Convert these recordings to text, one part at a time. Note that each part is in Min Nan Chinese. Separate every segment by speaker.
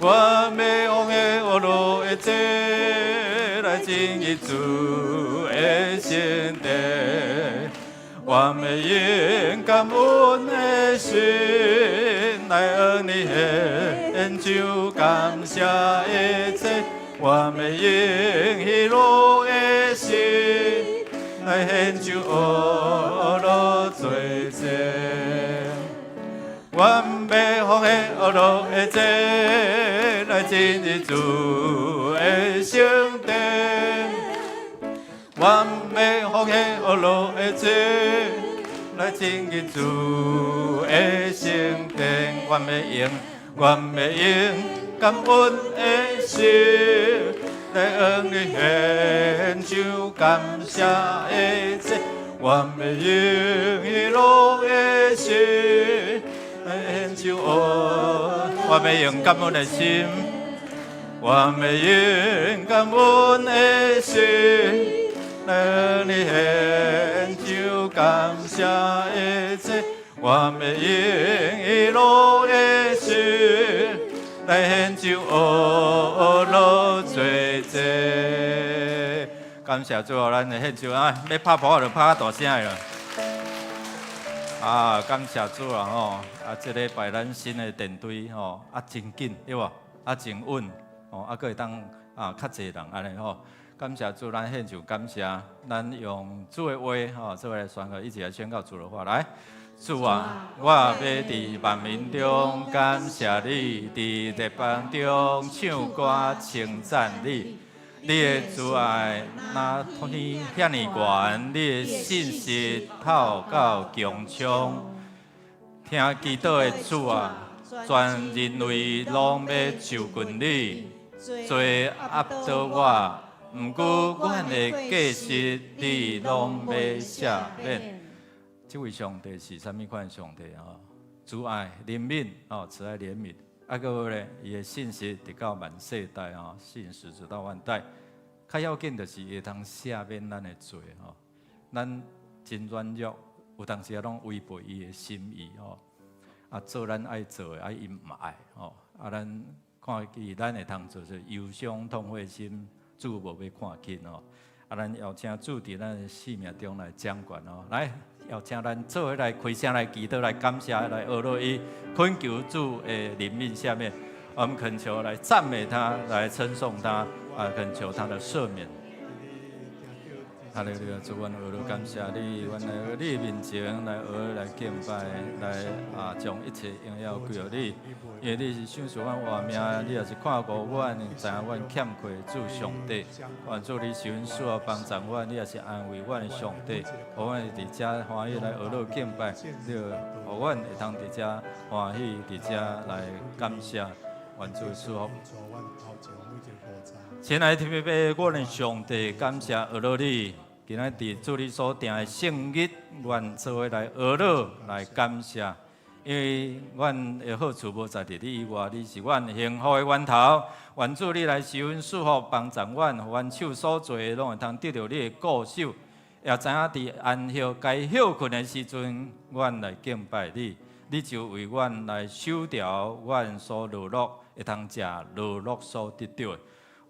Speaker 1: 我欲歡喜樂的齊來進入主的聖殿，我欲用感恩的心來向你獻上感謝的祭，我欲用喜樂的心來獻上樂做祭。我欲歡喜樂的齊來進入主的聖殿，我欲歡喜樂的齊來進入主的聖殿，我欲用感恩的心來向你獻上感謝的祭，我欲用喜樂的心來獻上樂，我欲用感恩的心，我欲用感恩的心來向你獻上感謝的祭，我欲用喜樂的心來獻上樂做祭。感謝主，咱的獻上啊，欲拍噗仔就拍較大聲的啦。啊，感謝主啊吼！啊，這禮拜咱新的電隊吼，啊真緊對無？啊真穩吼，啊閣會當啊較濟人按呢吼。感謝主，咱獻上感謝，咱用主的話吼，做來宣告，一起來宣告主的話來。主啊，我欲佇萬民中感謝你，佇列邦中唱歌稱讚你。你的慈愛若天遐爾懸，你的信實透到穹蒼。聽祈禱的主啊，全人類攏欲就近你，罪壓倒我，毋過阮的過失，你攏欲赦免。這位上帝是啥物款上帝啊？慈愛、憐憫哦，慈愛憐憫。啊，閣有咧，伊的信實直到萬世代哦，信實直到萬代。較要緊就是會通赦免咱的罪吼。咱真軟弱，有當時啊攏違背伊的心意吼。啊，做咱愛做的，啊伊毋愛吼。啊，咱看見咱會通做做憂傷痛悔心，主無欲看輕吼。啊，咱邀請主佇咱的生命中來掌權哦。來，邀請咱做伙來開聲來祈禱來感謝來呵咾伊，懇求主的憐憫赦免。我們懇求來讚美他，來稱頌他，啊，懇求他的赦免。哈利路亞，主，阮呵咾感謝你，阮來你面前來呵咾來敬拜，來啊，將一切榮耀歸予你，因為你是賞賜阮活命，你也是看顧阮，知影阮欠缺主上帝。願主你施恩賜福幫助阮，你也是安慰阮的上帝，予阮佇遮歡喜來呵咾敬拜，你予阮會通佇遮歡喜，佇遮來感謝，願主賜福。親愛的天父，我的上帝，感謝呵咾你。今仔佇主你所定的聖日，阮做伙來呵咾來感謝，因為阮的好處無在佇你以外，你是阮幸福的源頭。願主你來施恩賜福幫助阮，予阮手所做的攏會通得著你的顧守，也知影佇安歇該歇睏的時陣，阮來敬拜你，你就為阮來守牢阮所勞碌，會通食勞碌所得著的。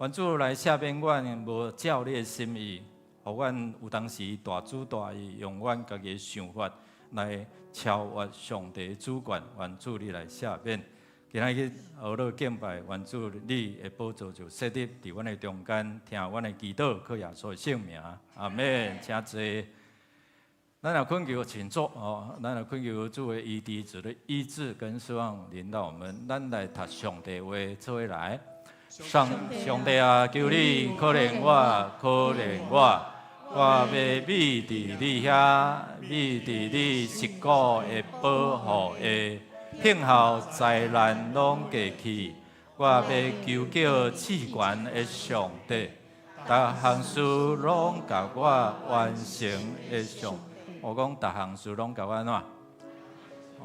Speaker 1: 願主來赦免阮無照你的心意，予阮有當時大主大意，用阮家己的想法來超越上帝的主權。願主你來赦免。今仔日呵咾敬拜，願主你的寶座就設立佇阮的中間，聽阮的祈禱，靠耶穌的聖名，阿門。請坐。咱若懇求請坐哦，咱若懇求主的醫治，主的醫治跟釋放臨到我們。咱來讀上帝話，做伙來。上帝啊，求你可憐我，可憐我，我欲覕佇你遐，覕佇你膝股的保護下，聽候災難攏過去。我欲求告至懸的上帝，逐項事攏共我完成的上。我講逐項事攏共我按怎？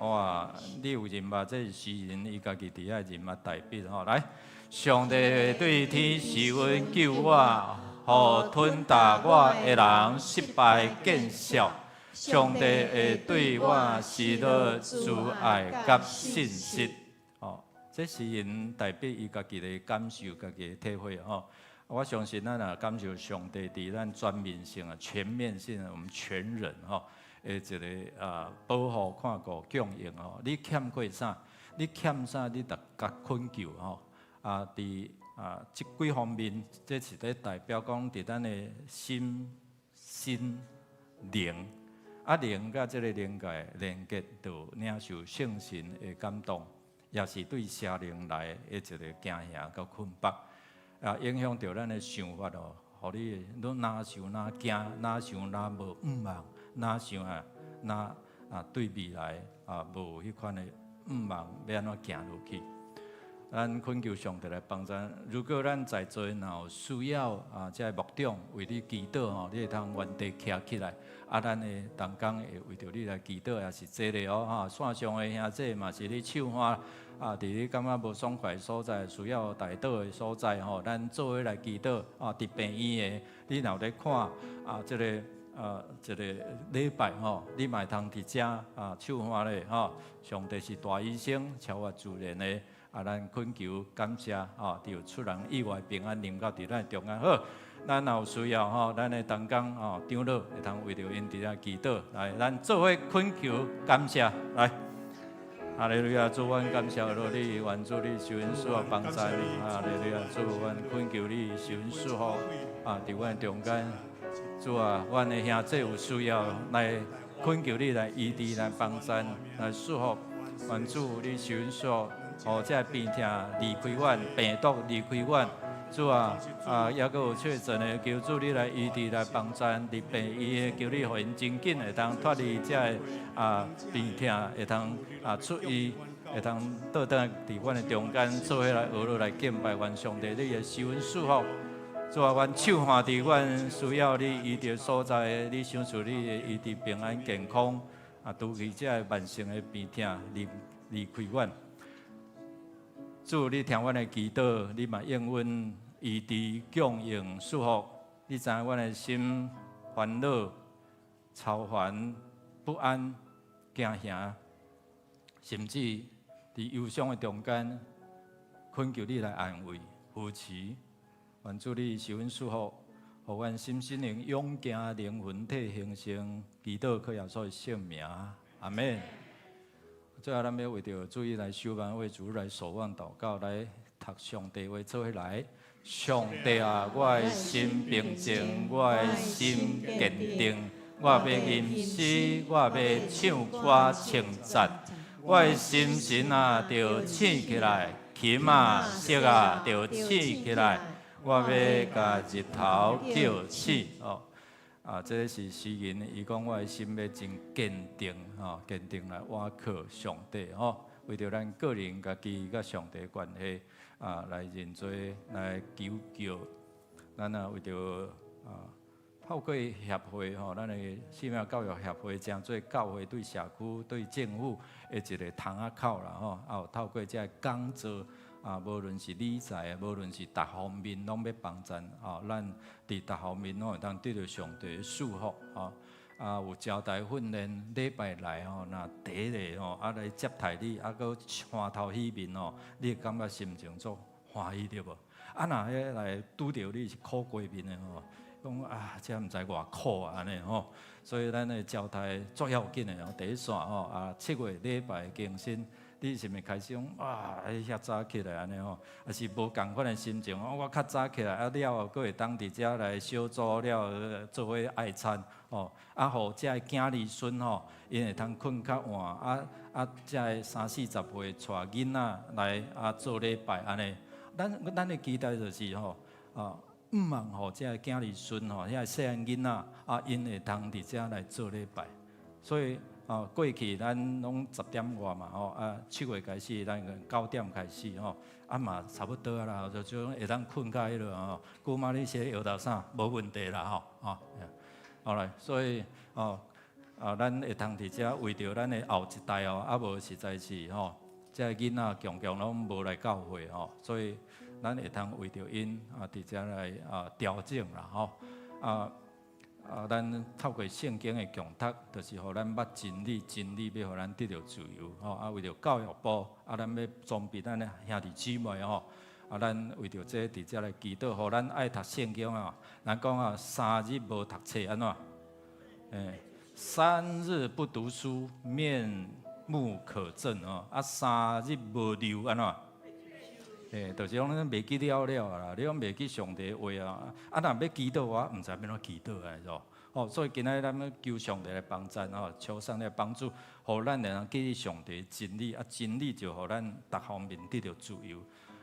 Speaker 1: 哇！你有認捌？這是詩人伊家己佇遐認捌代筆吼。來，上帝對天施恩救我，予吞踏我的人失敗見笑。上帝會對我施落慈愛佮信實。哦，這是𪜶代表伊家己的感受、家己的體會吼。我相信咱若感受上帝佇咱全面性啊、全面性，我們全人吼，的一个保護、看顧、供應吼。你欠過啥？你欠啥？你著共懇求吼。佇這幾方面，這是咧代表講佇咱的心、身、靈，靈佮這个靈界連結，就領受聖神的感動，也是對邪靈來的一个驚嚇佮捆綁。影響著咱的想法哦，予你攏哪想哪驚，哪想哪無向望，哪想哪對未來無彼款的向望，欲按怎行落去？咱懇求上帝來幫助。如果咱在座若有需要這个牧長為你祈禱吼，你會通原地徛起來，咱的同工會為著你來祈禱，也是這个哦哈。線上的兄弟嘛是你手環佇你感覺無爽快的所在，需要代禱的所在吼，咱做伙來祈禱。佇病院的，你若有咧看這个禮拜吼，你嘛會通佇遮手環咧吼。上帝是大醫生，超越自然的。咱懇求感謝吼，有出人意外平安臨到佇咱中間。好，咱若有需要吼，咱的同工吼長老會通為著𪜶佇遮祈禱。來，咱做伙懇求感謝來。哈利路亞，主，阮感謝你，願主你施恩賜福幫助。哈利路亞，主，阮懇求你施恩賜福佇阮中間。主啊，阮的兄弟有需要來懇求你來醫治、來幫助、來賜福。願主你施恩賜福，予這个病痛離開阮，病毒離開阮。主啊，抑閣有確診的，求主你來醫治、來幫助。佇病院的，求你予𪜶真緊會當脫離這个病痛，會通出院，會通倒轉來佇阮的中間做伙來學落來敬拜阮上帝，你會施恩賜福。主啊，阮手環佇阮需要你醫治所在，你賞賜你的醫治平安健康，除去這个慢性的病痛，離開阮。主，你聽阮的祈禱，你嘛應允醫治、供應、賜福。你知影阮的心煩惱、操煩、不安、驚嚇，甚至佇憂傷的中間，懇求你來安慰、扶持。願主你施恩賜福，予阮心身靈勇健靈魂體興盛，祈禱靠耶穌的聖名，阿門。最後，咱欲為著主日來守望，為主日來守望禱告，來讀上帝話做伙來。上帝啊，我的心平靜，我的心堅定，我欲吟詩，我欲唱歌稱讚。我的心神啊，著醒起來，琴啊，瑟啊，著醒起來。我欲共日頭叫醒哦。這个是詩人，伊講我的心欲真堅定，吼，堅定來倚靠上帝，吼，為著咱個人家己佮上帝關係，來認罪，來求救。咱啊為著透過協會吼，咱的寺廟教育協會，成做教會對社區、對政府的一个窗仔口啦，吼，有透過這个講座。無論是理財，無論是逐方面，攏欲幫贊。咱佇逐方面攏會當得著上帝的祝福。有招待訓練，禮拜來吼，若第一个吼，來接待你，閣歡頭喜面吼，你會感覺心情足歡喜對無？若彼來拄著你是苦瓜面的吼，講啊，這毋知偌苦啊按呢吼。所以咱的招待足要緊的吼，第一線吼，7月禮拜更新。你是毋是開始講哇，遐早起來按呢吼？抑是無仝款的心情？我較早起來，了後閣會當佇遮來小組了做伙愛餐吼，予遮个囝兒孫吼，𪜶會通睏較晚，遮个三四十歲帶囡仔來做禮拜按呢。咱的期待就是吼，向望予遮个囝兒孫吼，遐細漢囡仔，𪜶會通佇遮來做禮拜，所以。過去咱攏10點外嘛吼，7月開始，咱9點開始吼，嘛差不多啦，就就會當睏較彼落吼。姑媽你寫搖頭啥，無問題啦吼，好來，所以哦，咱會通佇遮為著咱的後一代哦，無實在是吼，這个囡仔強強攏無來教會吼，所以咱會通為著𪜶佇遮來調整啦吼。啊，咱透過聖經的共讀，就是予咱捌真理，真理欲予咱得著自由吼。啊，為著教育部，啊，咱欲裝備咱的兄弟姊妹吼。啊，咱為著這佇遮來祈禱，予咱愛讀聖經啊。人講啊，三日無讀冊按怎？三日不讀書，面目可憎哦。啊，三日無尿按怎？就是講咱袂記了了啦，你講袂記上帝話啊。啊，若欲祈禱，我毋知欲按怎祈禱啊，是哦，所以今仔日咱欲求上帝來幫贊吼，求上帝幫助，予咱會當記上帝真理，啊，真理就予咱逐方面得著自由。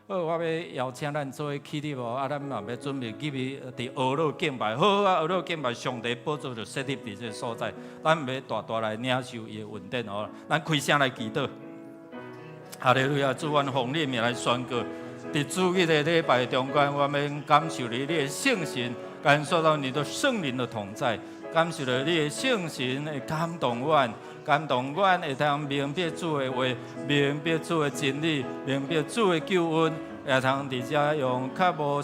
Speaker 1: 好，我欲邀請咱做伙起立哦，啊，咱嘛欲準備入去佇呵樂敬拜。好啊，呵樂敬拜，上帝寶座就設立佇這個所在，咱欲大大來領受伊的恩典哦。咱開聲來祈禱。哈利路亞，主，阮奉你名來宣告，佇主日的禮拜中間，我們感受你的聖神，感受到你的聖靈的同在，感受到你的聖神會感動阮。感動阮會通明白主的話，明白主的真理，明白主的救恩，會通佇遮用較無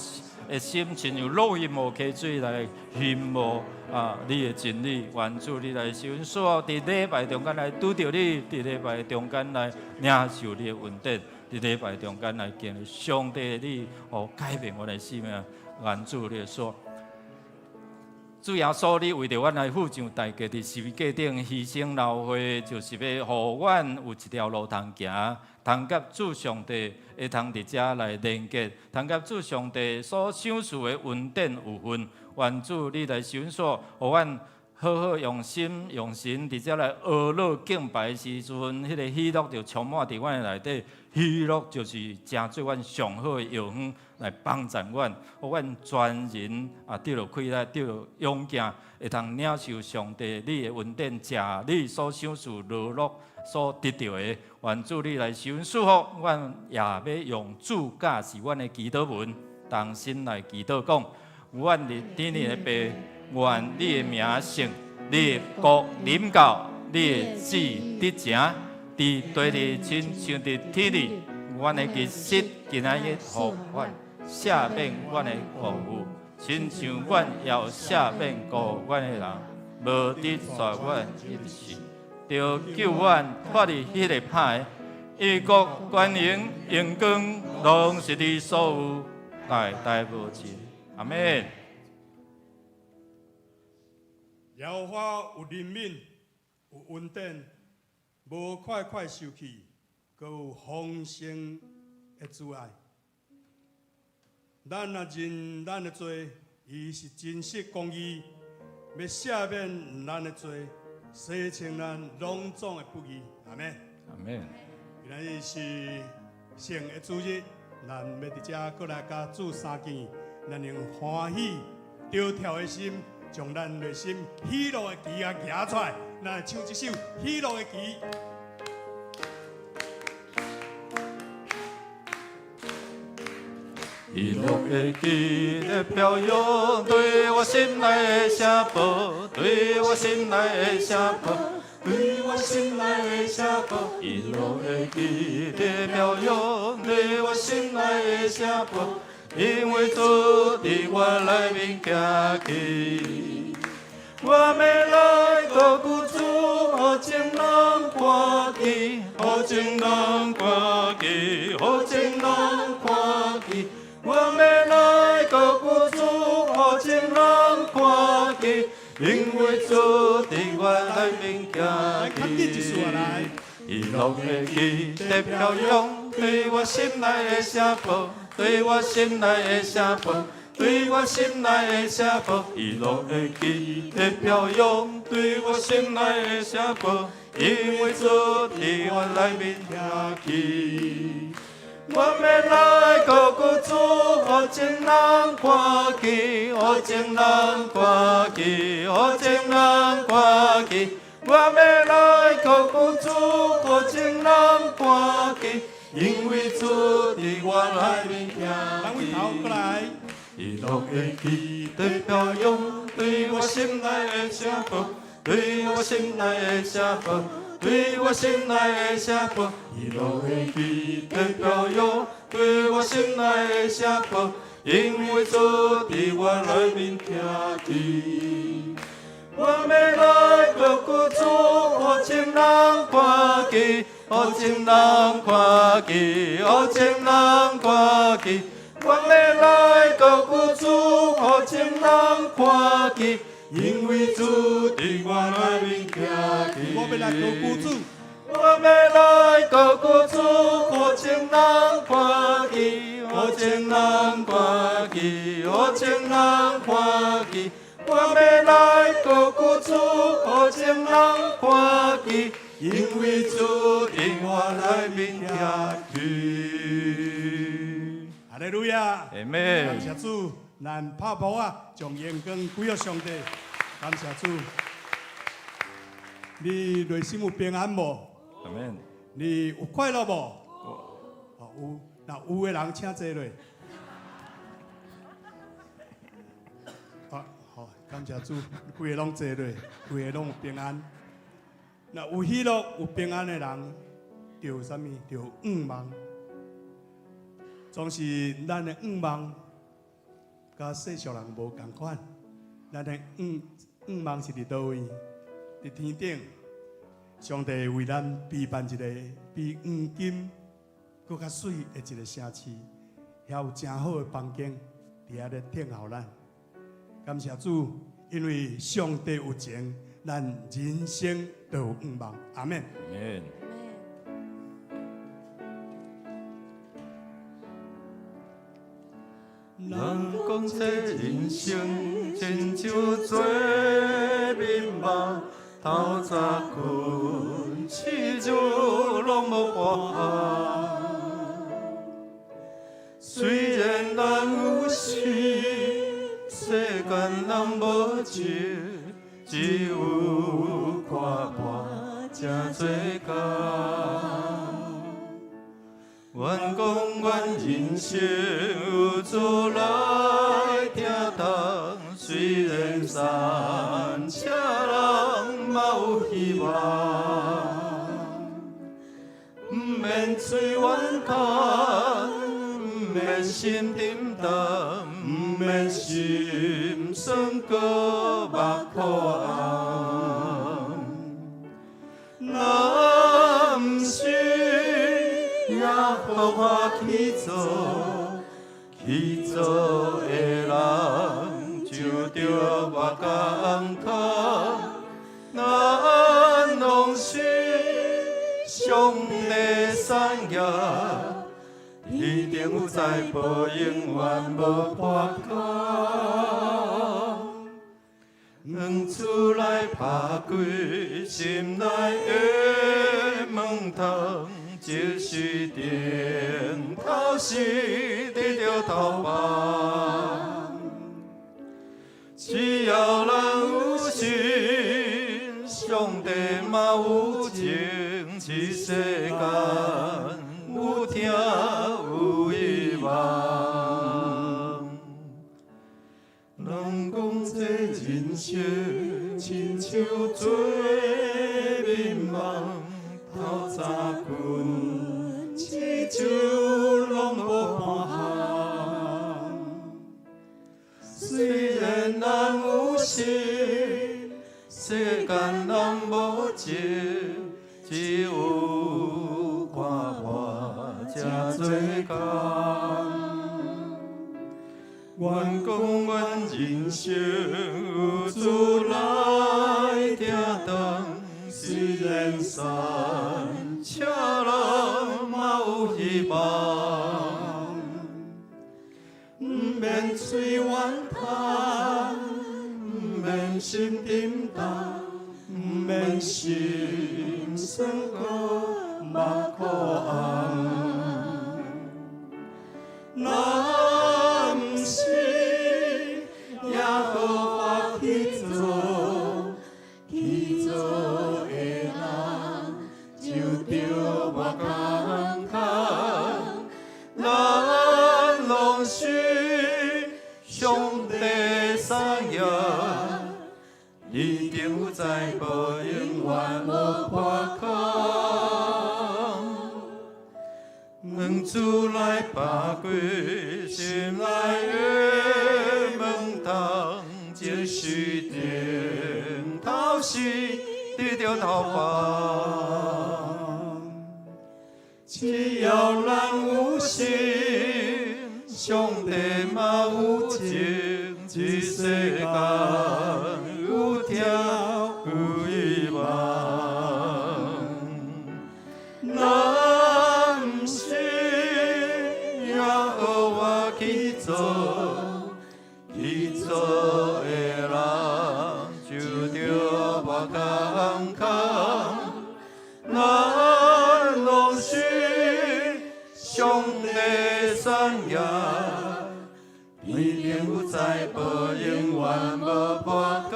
Speaker 1: 的心，親像落去無溪水來尋摸啊！你的真理，願主你來受所佇禮拜中間來拄著你，佇禮拜中間來領受你的恩典，佇禮拜中間來經歷上帝你哦改變阮的生命，願主你說。主耶穌，你為著阮來付上代價，佇十字架頂犧牲流血，就是欲予阮有一條路通行，通佮主上帝會通佇遮來連結，通佮主上帝所賞賜的恩典有份。願主你來賞賜，予阮好好用心用神佇遮來呵樂敬拜的時陣，彼個喜樂就充滿佇阮的內底。喜樂就是成做阮上好的藥方，來幫助阮，予阮全人啊得著氣力，得著勇健，會通領受上帝你的恩典，食你所賞賜樂樂所得著的。願主你來賞賜福，阮也欲用主教示阮的祈禱文，同心來祈禱講：阮佇天頂的父，願你的名聖，你的國臨到，你的旨得成。佇地裡親像佇天裡，阮的日食今仔日予阮，赦免阮的過誤，親像阮也有赦免過阮的人，無得帶阮入試，著救阮脫離彼個歹的。因為國權榮榮光，攏是你所有，代代無盡。阿們。
Speaker 2: 耶和華有憐憫，有恩典。無快快受氣，閣有豐盛的慈愛。咱若認咱的罪，伊是真實公義，欲赦免咱的罪，洗清咱攏總的不義。阿們。
Speaker 1: 阿們。
Speaker 2: 今仔日是聖的主日，咱欲佇遮閣來佮主相見，咱用歡喜、著跳的心，將咱內心喜樂的旗仔舉出來，咱來唱這首喜樂的旗。
Speaker 1: 喜樂的旗咧飄揚，對我心內的城堡，對我心內的城堡，對我心內的城堡。喜樂的旗咧飄揚，對我心內的城堡，因為主佇我內面徛起。我欲來高舉主，予眾人看見，予眾人看見，予眾人看見。我欲來高舉主，予眾人看見，因為主佇我內面徛起。喜樂的旗在飄揚，對我心內的城堡，對我心內的城堡，對我心內的城堡。喜樂的旗在飄揚，對我心內的城堡，因為主佇我內面徛起。我欲來高舉主，予眾人看見，予眾人看見，予眾人看見。我欲來高舉主，予眾人看見，因為主佇我內面徛起。喜樂的旗在飄揚，對我心內的城堡，對我心內的城堡，對我心內的城堡。喜樂的旗在飄揚，對我心內的城堡，因為主佇我內面徛起。我欲來高舉主，予眾人看見，予眾人看見，予眾人看見。我欲來高舉主，予眾人看見，因為主佇我內面徛起。
Speaker 2: 我欲來高舉主，
Speaker 1: 我欲來高舉主，予眾人看見，予眾人看見，予眾人看見。我欲來高舉主，予眾人看見，因為主佇我內面徛起。
Speaker 2: 哈利路亞！
Speaker 1: 阿們。
Speaker 2: 感謝主，咱拍噗仔，將榮光歸予上帝。感謝主，你內心有平安無？
Speaker 1: 阿們。
Speaker 2: 你有快樂無？哦，有，若有的人請坐落。好，好，感謝主，規个攏坐落，規个攏有平安。若有喜樂、有平安的人，就有啥物？就有向望。總是咱的向望，佮世俗人無仝款。咱的向望是佇佗位？佇天頂，上帝為咱備辦一个比黃金閣較媠的一个城市，遐有誠好的房間，佇遐咧等候咱。感謝主，因為上帝有情，咱人生就有向望。阿們。
Speaker 1: 阿們。人講這人生親像做眠夢，透早睏，醒就攏無半項。雖然咱有心，世間人無情，只有看破誠濟工。願講阮人生有主來疼痛，雖然山車人嘛有希望，毋免催怨嘆，毋免心沉重，毋免心酸閣目苦紅。若毋是耶和華起做，起做的人就著目共空。咱攏是上帝產業，天頂有財寶永遠無破空。兩厝來拍開心內的門窗，即使頂頭時得著頭房。只要咱有心，上帝嘛有情，這世間有疼有希望。人講這人生親像做眠夢，透早睏，醒就攏無半項。雖然咱有心，世間人無情，只有看破誠濟工。願講阮人生有主來疼痛，雖然山車人嘛有希望，毋免催怨嘆，毋免心沉重，毋免心酸閣目苦紅。若毋是耶和華起做，起做的人就著目共空。咱攏是上帝產業，天頂有財寶永遠無破空。兩厝來拍開心內的門窗，即時頂著土飯。只要咱有心，上帝嘛有情，這世間有疼有希望。咱毋信耶和華去做，去做的人就著無仝款。咱攏是上帝產業，天頂有財寶，永遠無破空。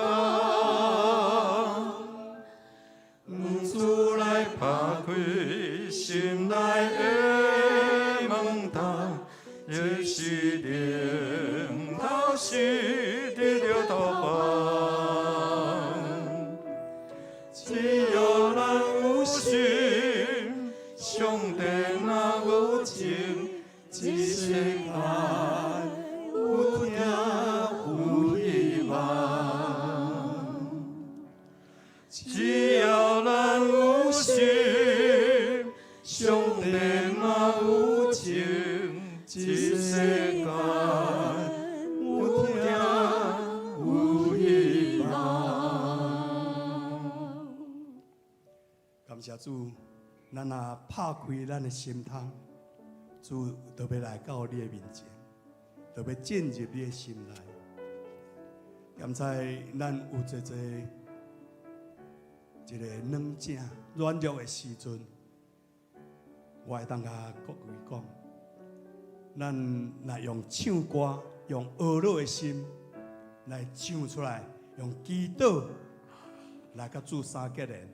Speaker 1: 向主來拍開心內的門窗，這是頂頭是得著土飯。只要咱有心，上帝若有情，這世間有疼有希望。只要咱有心，上帝若有情，這世間有疼有希望。
Speaker 2: 感謝主，咱若拍開咱的心窗，主就欲來到你的面前，就欲進入你的心內。剛才咱有濟濟一个軟正軟弱的時陣，我會當共各位講，咱若用唱歌、用呵咾的心來唱出來，用祈禱來佮主相結連，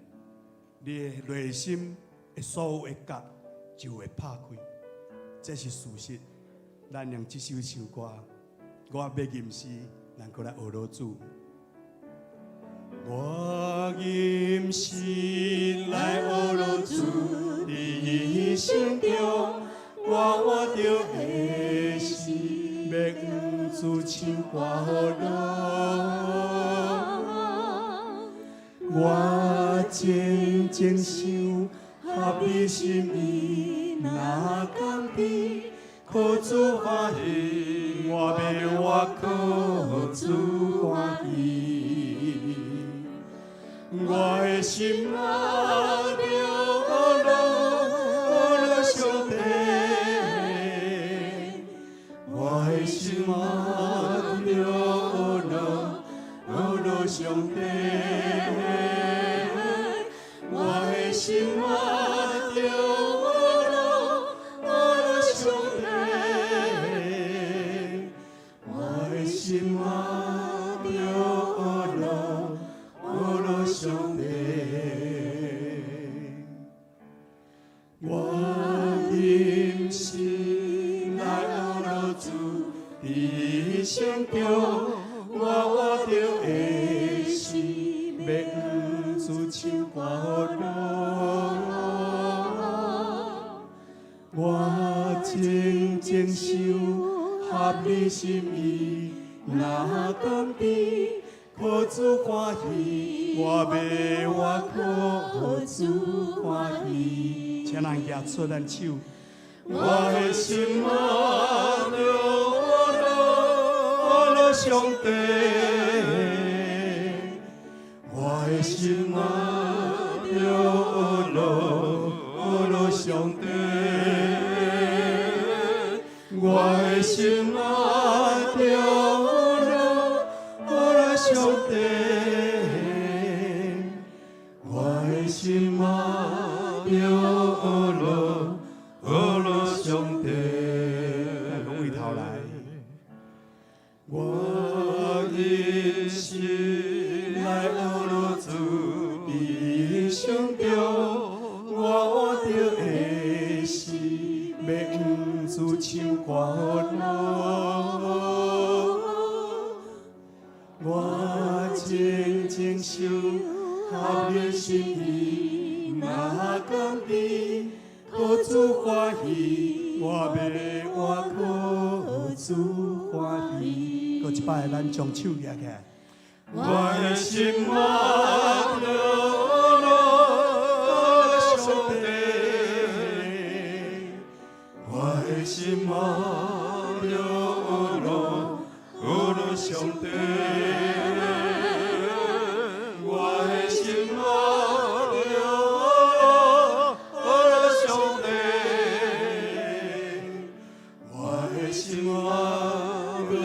Speaker 2: 你的內心的所有的結就會拍開，這是事實。咱用這首唱歌，我欲吟詩，咱閣來呵咾主。我吟詩來呵咾主，佇一生中，我活著的時，欲向主唱歌呵咾。我靜靜想，合你心意，若甘甜，予主歡喜，我欲活予主歡喜。我的心啊，著呵咾呵咾上帝，我的心啊，著呵咾呵咾上帝，我的心啊，著呵咾呵咾上帝，我的心啊，著呵咾呵咾上帝，我吟詩來呵咾主，佇一生中，我活著的時，欲向主唱歌呵咾。我靜靜想，合你心意，若甘甜，予主歡喜，我欲活予主歡喜。請咱舉出咱手，我的心啊，著呵咾呵咾上帝，我的心啊，著呵咾呵咾上帝，我的心啊，著呵咾呵咾上帝，我的心啊，著呵咾呵咾上帝。咱講回頭來，我吟詩來呵咾主，佇一生中，我活著的時，欲向主唱歌呵咾。我靜靜想，合你心意，若甘甜，予主歡喜，我欲活予主歡喜。閣一擺，咱將手舉起來。我的心啊，著呵咾上帝，我的心啊，著學樂上帝，我的心啊，著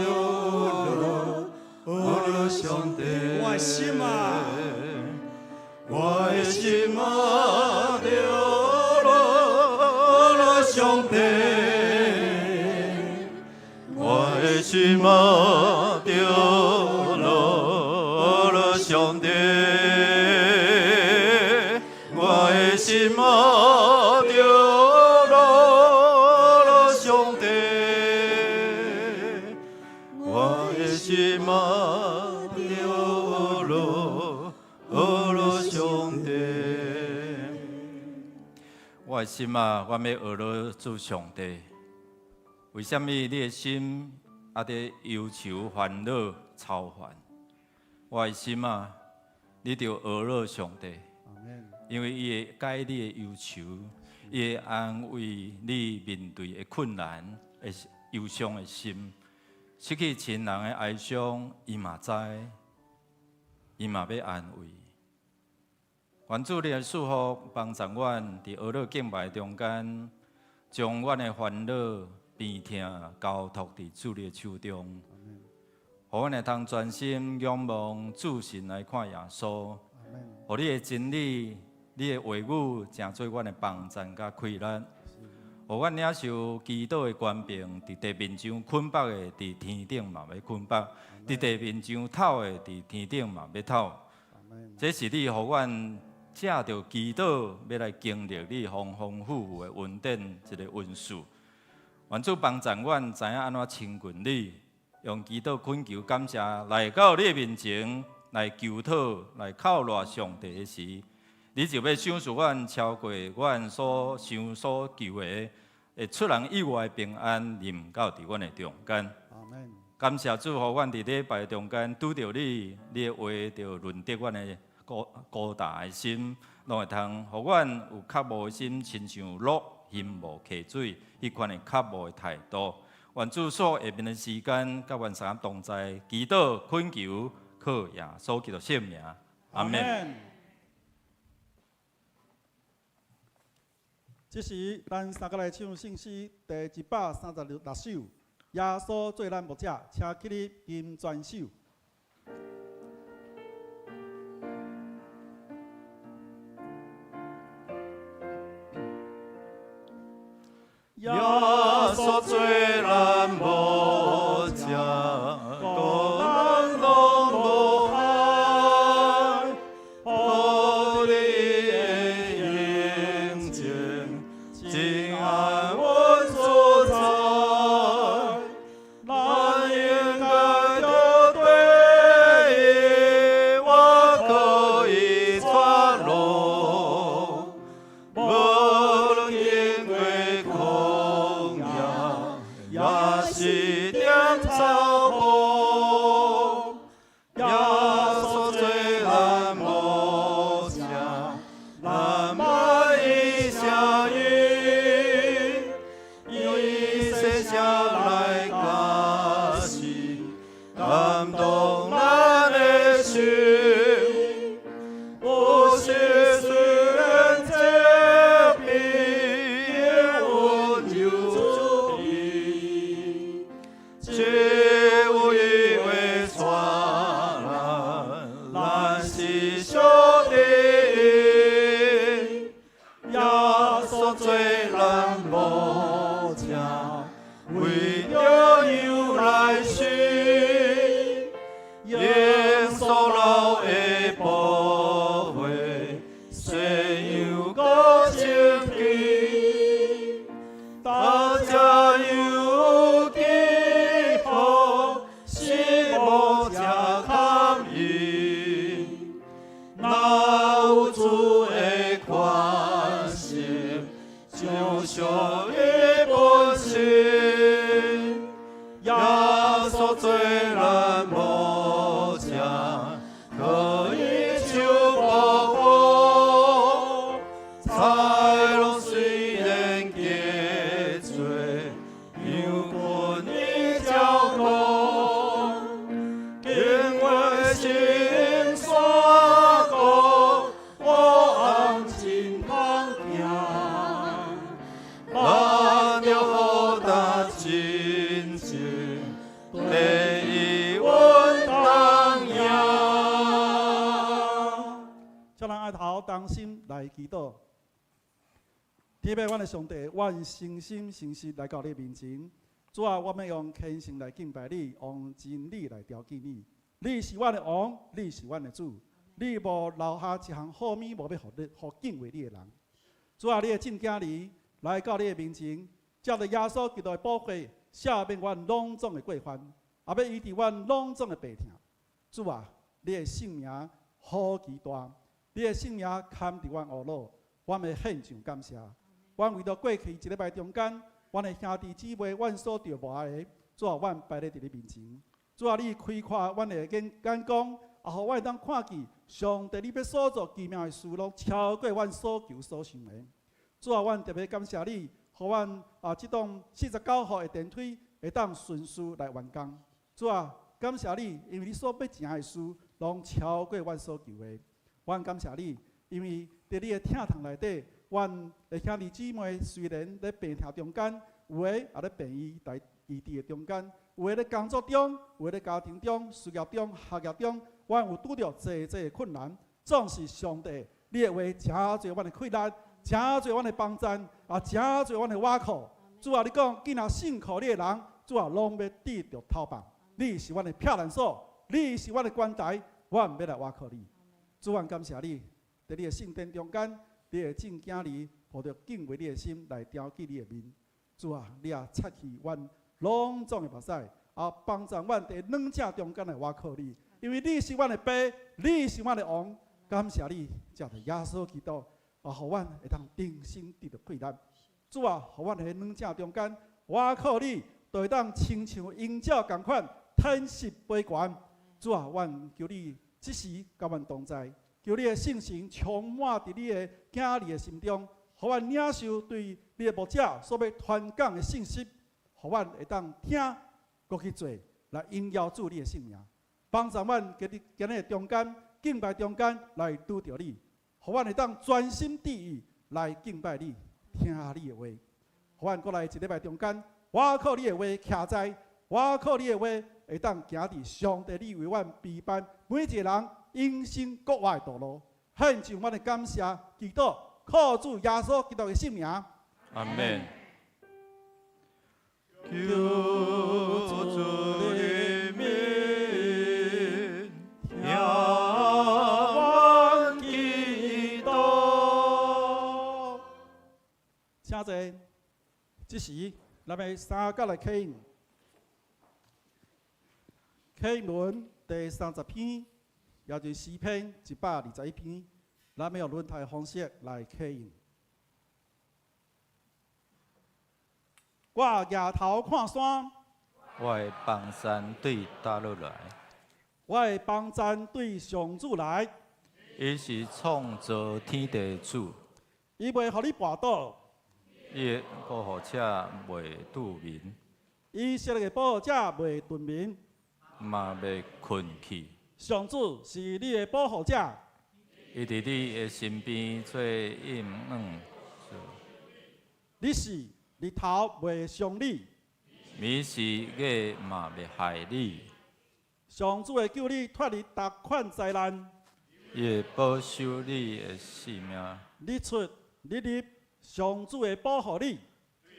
Speaker 2: 學樂上帝，我的心啊，我的心啊，著學樂上帝，
Speaker 1: 我的心啊，著學樂上帝，我的心啊，著學樂上帝，我的心啊，著學樂上帝。我的心啊，我欲學樂主上帝。為啥物你的心猶佇憂愁煩惱操煩？我的心啊，你著學樂上帝，因為伊會解你的憂愁，伊會安慰你面對的困難、的憂傷的心。失去親人的哀傷，伊嘛知，伊嘛欲安慰。願主你的賜福幫助阮佇學樂敬拜中間，將阮的煩惱、病痛交託佇主你的手中，予阮會通專心仰望注神來看耶穌，予你的真理、你的話語，成做阮的幫贊佮氣力，予阮領受祈禱的權柄，佇地面上捆縛的，佇天頂嘛欲捆縛；佇地面上透的，佇天頂嘛欲透。這是你予阮藉著祈禱，欲來經歷你豐豐富富的恩典，一个恩賜。願主幫助阮知影按怎親近你，用祈禱懇求感謝來到你的面前來求討、來靠賴上帝的時，你就欲賞賜阮超過阮所想所求的，會出人意外的平安臨到佇阮的中間。感謝主，予阮佇禮拜中間拄著你，你的話著潤得阮的孤孤單的心，攏會通予阮有渴慕的心，親像鹿欣慕溪水，彼款的渴慕的態度。願主所下面的時間，佮阮三同在，祈禱懇求，靠耶穌基督聖名，阿們。
Speaker 3: 這時，咱三個來唱聖詩第136首，耶穌做咱牧者，請起立金磚手。
Speaker 1: 耶穌做咱牧者，顧咱攏無害，予你的營中，真安穩自在。咱應該著綴伊，我可以帶路，無論經過曠野，抑是踮草坡，耶穌做咱牧者，咱愛伊聲音，伊細聲來教示，感動咱的心。有時雖然疾病，溫柔主意，這位會帶咱，咱是上帝。耶穌做咱牧者，為著羊來死，用所流的寶血，洗羊閣清潔。大家有祈福，是牧者堪伊。若有主的寬心，就屬於本心。耶穌做咱牧者，可以求保護。豺狼雖然加濟，羊群伊照顧。親情，第一阮同赢。
Speaker 3: 请咱哀头同心來祈禱。天父，阮的上帝，阮誠心誠實來到你面前。主啊，我欲用虔誠來敬拜你，用真理來朝見你。你是阮的王，你是阮的主，你無留下一項好物，無欲予你，予敬畏你的人。主啊，你的正囝兒來到你的面前，藉著耶穌基督的寶血，赦免阮攏總的過犯，也欲醫治阮攏總的病痛。主啊，你的聖名何其大，你的聖名堪佇阮後腦，阮欲獻上感謝。阮為著過去一禮拜中間，阮的兄弟姊妹，阮所著無愛的，主啊，阮擺咧佇你面前。主啊，你開闊阮的眼光，也予阮會當看見上帝你欲所做奇妙的事，攏超過阮所求所想的。主啊，阮特別感謝你，予阮啊，這棟49號的電梯會當順遂來完工。主啊，感謝你，因為你所欲成的事，攏超過阮所求的。阮感謝你，因為佇你的疼痛內底，阮的兄弟姊妹雖然咧病痛中間，有的也咧病院來醫治的中間，有的咧工作中，有的咧家庭中、事業中、學業中，阮有拄著濟濟的困難，總是上帝，你的話誠濟阮的氣力，誠濟阮的幫贊，也誠濟阮的倚靠。主啊，你講，囝若信靠你的人，主啊，攏欲得著透放。你是阮的避難所，你是阮的關台，阮欲來倚靠你。主，阮感謝你，佇你的聖殿中間，你的正囝兒抱著敬畏你的心來朝見你的面。主啊，你也擦去阮攏總的目屎，也幫助阮佇軟正中間來倚靠你，因為你是阮的爸，你是阮的王。感謝你，藉著耶穌基督，也予阮會當重新得著氣力。主啊，予阮佇軟正中間倚靠你，就會當親像鷹鳥仝款，展翅飛懸。主啊，阮求你這時佮阮同在，求你的聖神充滿佇你的囝兒的心中，予阮領受對你的牧者所欲傳講的信息，予阮會當聽，閣去做，來榮耀主你的聖名。幫助阮今日今日中間敬拜中間來拄著你，予阮會當專心致意來敬拜你，聽你的話。予阮閣來一禮拜中間，倚靠你的話徛在，倚靠你的話會當行佇上帝你為阮備辦每一个人永生國活的道路。獻上阮的感謝，祈禱，靠主耶穌基督的聖名。
Speaker 1: 阿門。求主的名，聽阮祈禱。
Speaker 3: 請坐。這時，咱欲三角來啟應，啟應文第30篇，也就是詩篇121篇，咱欲用輪台方式來啟應。我舉頭看山，
Speaker 1: 我的幫贊對佗落來？
Speaker 3: 我的幫贊對上主來。
Speaker 1: 伊是創造天地的主，
Speaker 3: 伊袂予你跋倒，
Speaker 1: 伊的保護者袂拄眠，
Speaker 3: 以色列的保護者袂頓眠，
Speaker 1: 嘛袂睏去。
Speaker 3: 上主是你的保護者，
Speaker 1: 伊佇你的身邊做應允。
Speaker 3: 日時日頭袂傷你，
Speaker 1: 暝時月嘛袂害你。
Speaker 3: 上主會救你脫離逐款災難，
Speaker 1: 伊會保守你的性命。
Speaker 3: 日出日入，上主會保護你。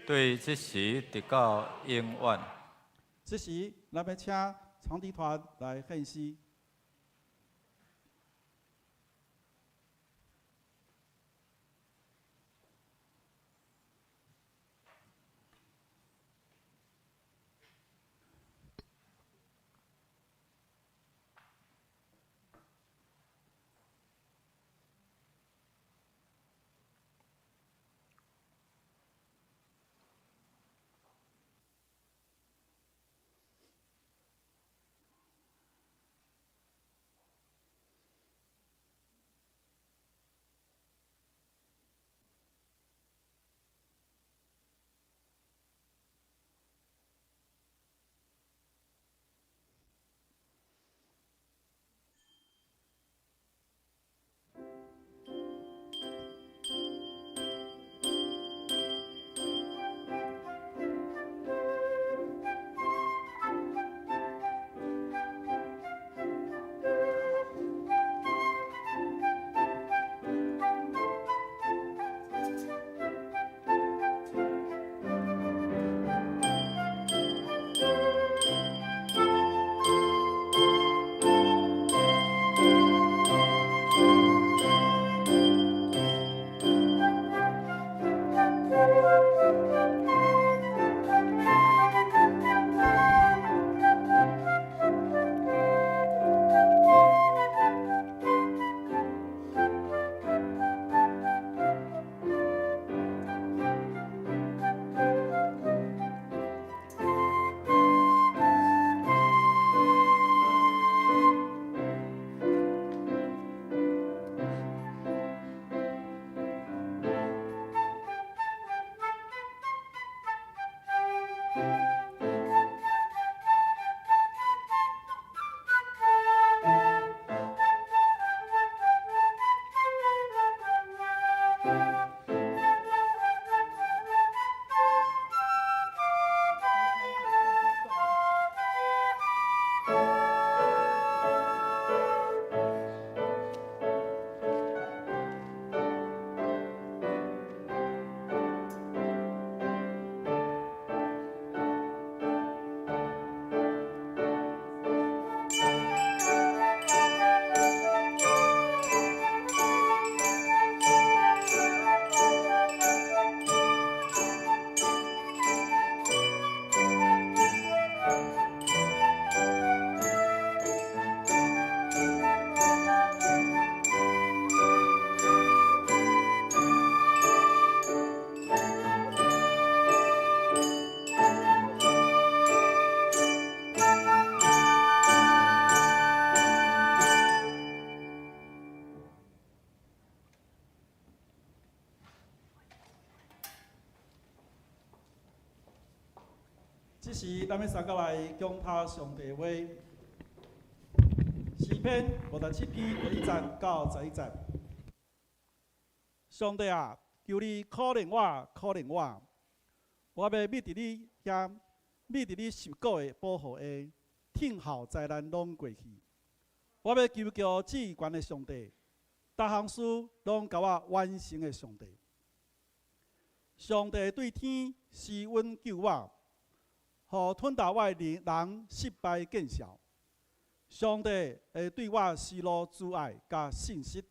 Speaker 1: 對這時直到永遠。
Speaker 3: 這時，咱欲請長笛團來獻詩。咱欲相佮來講讀上帝話。詩篇57篇第1節到11節。上帝啊，求你可憐我，可憐我！我欲覕佇你遐，覕佇你受膏的保護下，聽候災難攏過去。我欲求告至懸的上帝，逐項事攏共我完成的上帝。上帝對天施恩救我，予吞啖我的人失敗見笑。上帝會對我施露慈愛佮信實。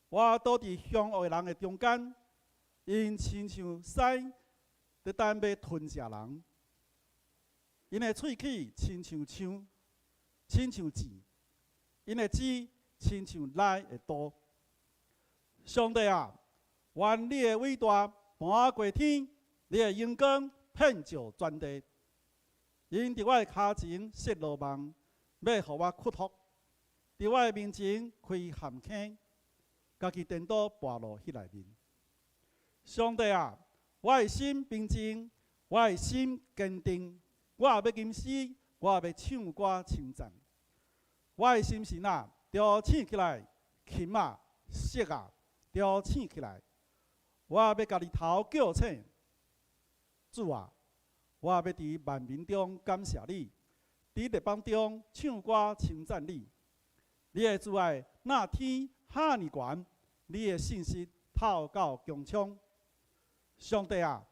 Speaker 3: 我倒佇兇惡的人的中間，𪜶親像獅，佇等欲吞食人。𪜶的喙齒親像槍，親像箭；𪜶的舌親像利的刀。上帝啊，願你的偉大盤過天，你的榮光遍照全地。𪜶佇我的跤前設羅網，欲予我屈服；佇我的面前開陷坑，家己顛倒跋落彼內面。上帝啊，我的心平靜，我的心堅定，我欲吟詩，我欲唱歌稱讚。我的心神啊，著醒起來，琴啊，瑟啊，著醒起來。我欲共日頭叫醒，主啊，我欲佇萬民中感謝你，佇列邦中唱歌稱讚你。你的慈愛若天遐爾懸，你的信實透到穹蒼。上帝啊，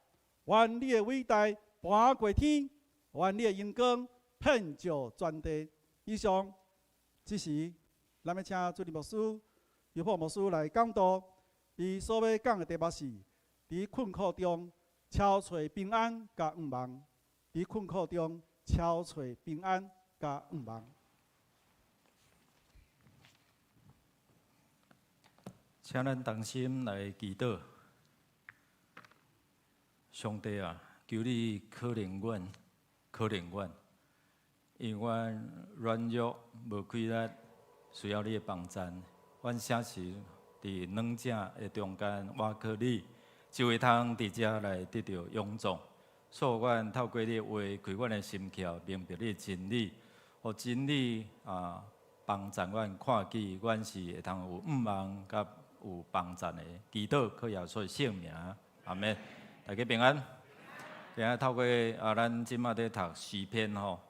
Speaker 3: 願你的偉大盤過天，願你的榮光遍照全地。以上，這時，咱欲請主任牧師、尤破牧師來講道。伊所欲講的題目是：佇困苦中超揣平安佮向望。佇困苦中超揣平安佮向望。
Speaker 1: 請咱同心來祈禱。上帝啊，求你可憐阮，可憐阮，因為阮軟弱無氣力，需要你的幫贊。阮誠實佇兩者的中間，倚靠你，就會通佇遮來得著勇壯。所以，阮透過你的話，開阮的心竅，明白你的真理，予真理啊幫贊阮看見，阮是會通有向望佮有幫贊的。祈禱靠耶穌的聖名，阿們。大家平安。今仔透過啊，咱這馬佇讀詩篇吼，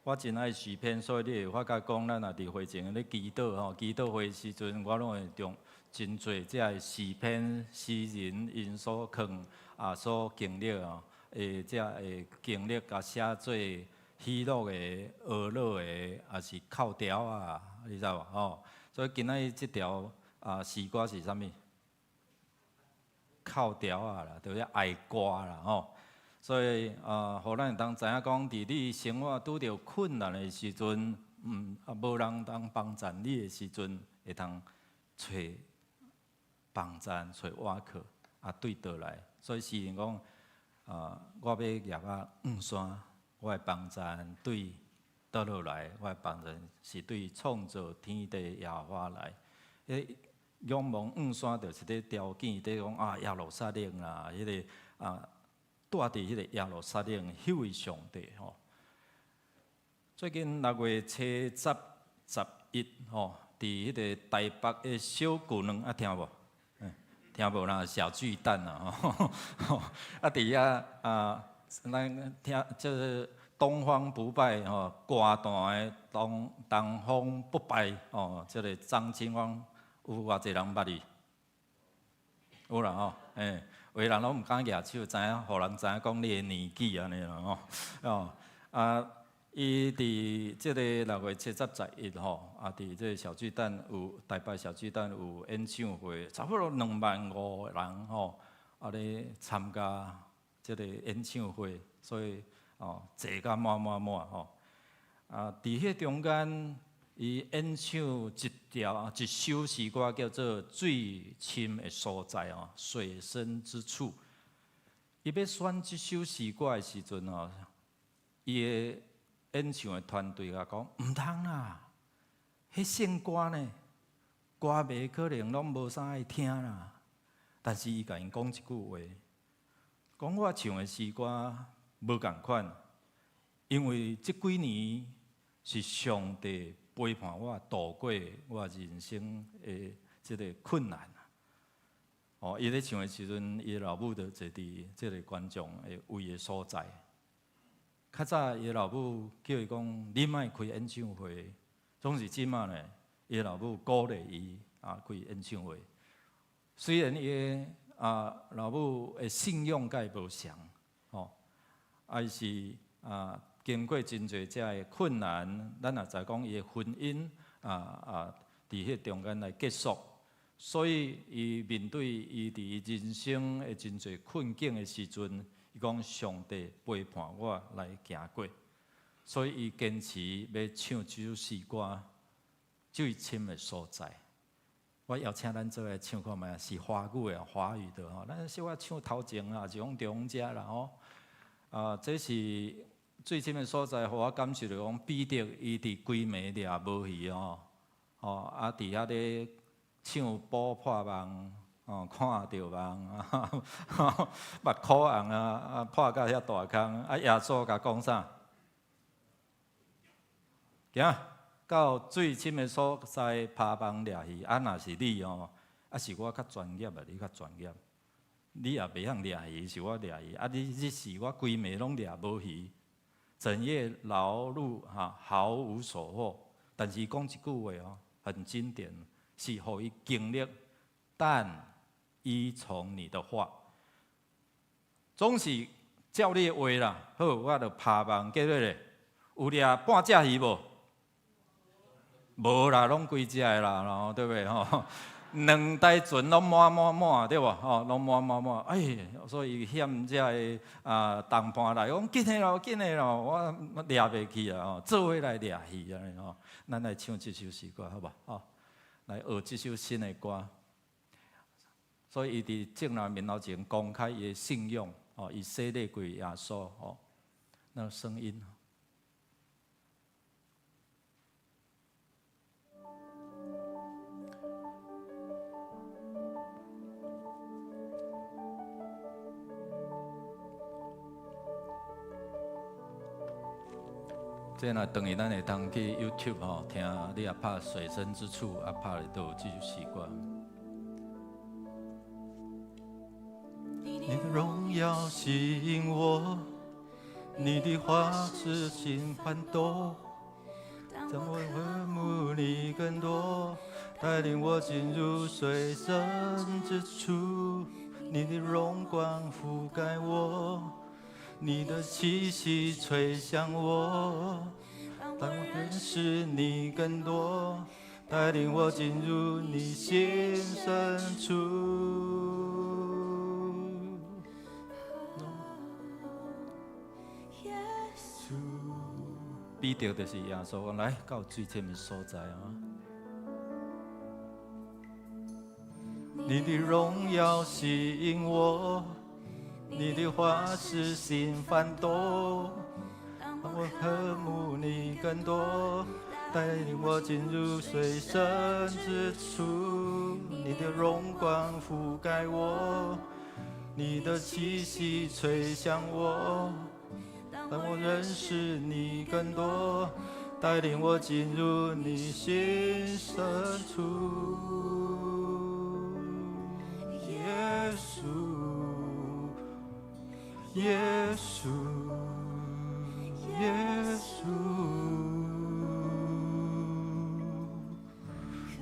Speaker 1: 我真愛詩篇，所以你會發覺講，咱若佇會前咧祈禱吼，祈禱會時陣，我攏會用真濟這个詩篇詩人𪜶所囥啊所經歷哦，會這个經歷共寫做喜樂的、哀樂的，抑是哭調啊，你知無吼？所以今仔日這條啊詩歌是啥物？哭調啊啦，就是哀歌啦吼。所以啊，予咱會當知影講，佇你生活拄著困難的時陣，啊，無人通幫贊你的時陣，會通揣幫贊、揣倚靠，啊，對倒來。所以詩人講啊，我欲聳啊向山，我的幫贊對佗落來，我的幫贊是對創造天地耶和華來。彼仰望向山，就是咧條件，咧講啊耶路撒冷啊，彼个啊，住佇彼个耶路撒冷彼位上帝吼。最近6月七、十、11吼，佇彼个台北的小巨蛋啊，聽無？聽無啦，小巨蛋啊，吼，啊佇遐啊，咱聽這東方不敗吼，歌壇的東東方不敗哦，這个張清芳有偌濟人捌伊？有啦吼，欸，有的人攏毋敢舉手，知影，予人知影講你的年紀按呢啦吼，哦，啊，伊佇這个6月七、十、十一吼，啊，佇這个小巨蛋有台北小巨蛋有演唱會，差不多2萬5人吼，啊咧參加這个演唱會，所以哦坐甲滿滿滿吼，啊，佇彼中間，伊演唱一條一首詩歌叫做《水深的所在》哦，水深之處。伊欲選這首詩歌的時陣哦，伊的演唱的團隊共講，毋通啦，彼聖歌呢，歌迷可能攏無啥愛聽啦。但是伊共𪜶講一句話，講我唱的詩歌無仝款，因為這幾年是上帝陪伴我度過我人生的這个困難。哦，伊咧唱的時陣，伊老母就坐佇這个觀眾的位的所在。較早伊老母叫伊講：“你莫開演唱會。”總是這馬呢，伊老母鼓勵伊啊開演唱會。雖然伊的老母的信仰佮伊無相吼，還是經過真濟這个困難，咱也知講伊的婚姻佇彼中間來結束，所以伊面對伊佇人生的真濟困境的時陣，伊講上帝陪伴我來行過，所以伊堅持欲唱這首詩歌，最深的所在。我邀請咱做伙唱看覓，是華語的，華語的吼，咱小可唱頭前啊，是講中間啦吼。啊，這是最深的所在，予我感受著講，彼得伊佇規暝掠無魚吼，吼啊，佇遐咧唱補破網，哦，看著網，目箍紅啊，啊破甲遐大空，啊耶穌共講啥？行到水深的所在，拋網掠魚。啊，若是你哦，啊是我較專業啊，你較專業，你也袂曉掠魚，是我掠魚。啊，你是我規暝攏掠無魚，整夜勞碌哈，毫無所獲。但是講一句話哦，很經典，是予伊經歷，但依從你的話，總是照你的話啦。好，我就拋網，結果咧，有掠半隻魚無？無啦，攏規隻的啦，吼，對不對？吼，兩台船攏滿滿滿，對無？吼，攏滿滿滿。哎，所以向遮个同伴來講，緊的咯，緊的咯，我掠袂去啊！吼，做伙來掠魚按呢吼。咱來唱這首詩歌，好無？吼，來學這首新的歌。所以伊佇眾人面頭前公開伊的信仰，哦，伊洗禮過耶穌，哦，那個聲音。這若轉去咱會當去 YouTube 吼聽，你若拍水深之處，啊拍咧都有這首詩歌。你的榮耀吸引我，你的話使心翻動，當我渴慕你更多，帶領我進入水深之處，你的榮光覆蓋我。你的氣息吹向我，當我認識你更多，帶領我進入你心深處。耶穌，彼得就是耶穌講來到水深的所在啊！你的榮耀吸引我。你的話使心翻動，當我渴慕你更多，帶領我進入水深之處。你的榮光覆蓋我，你的氣息吹向我，當我認識你更多，帶領我進入你心深處。耶穌。耶穌，耶穌，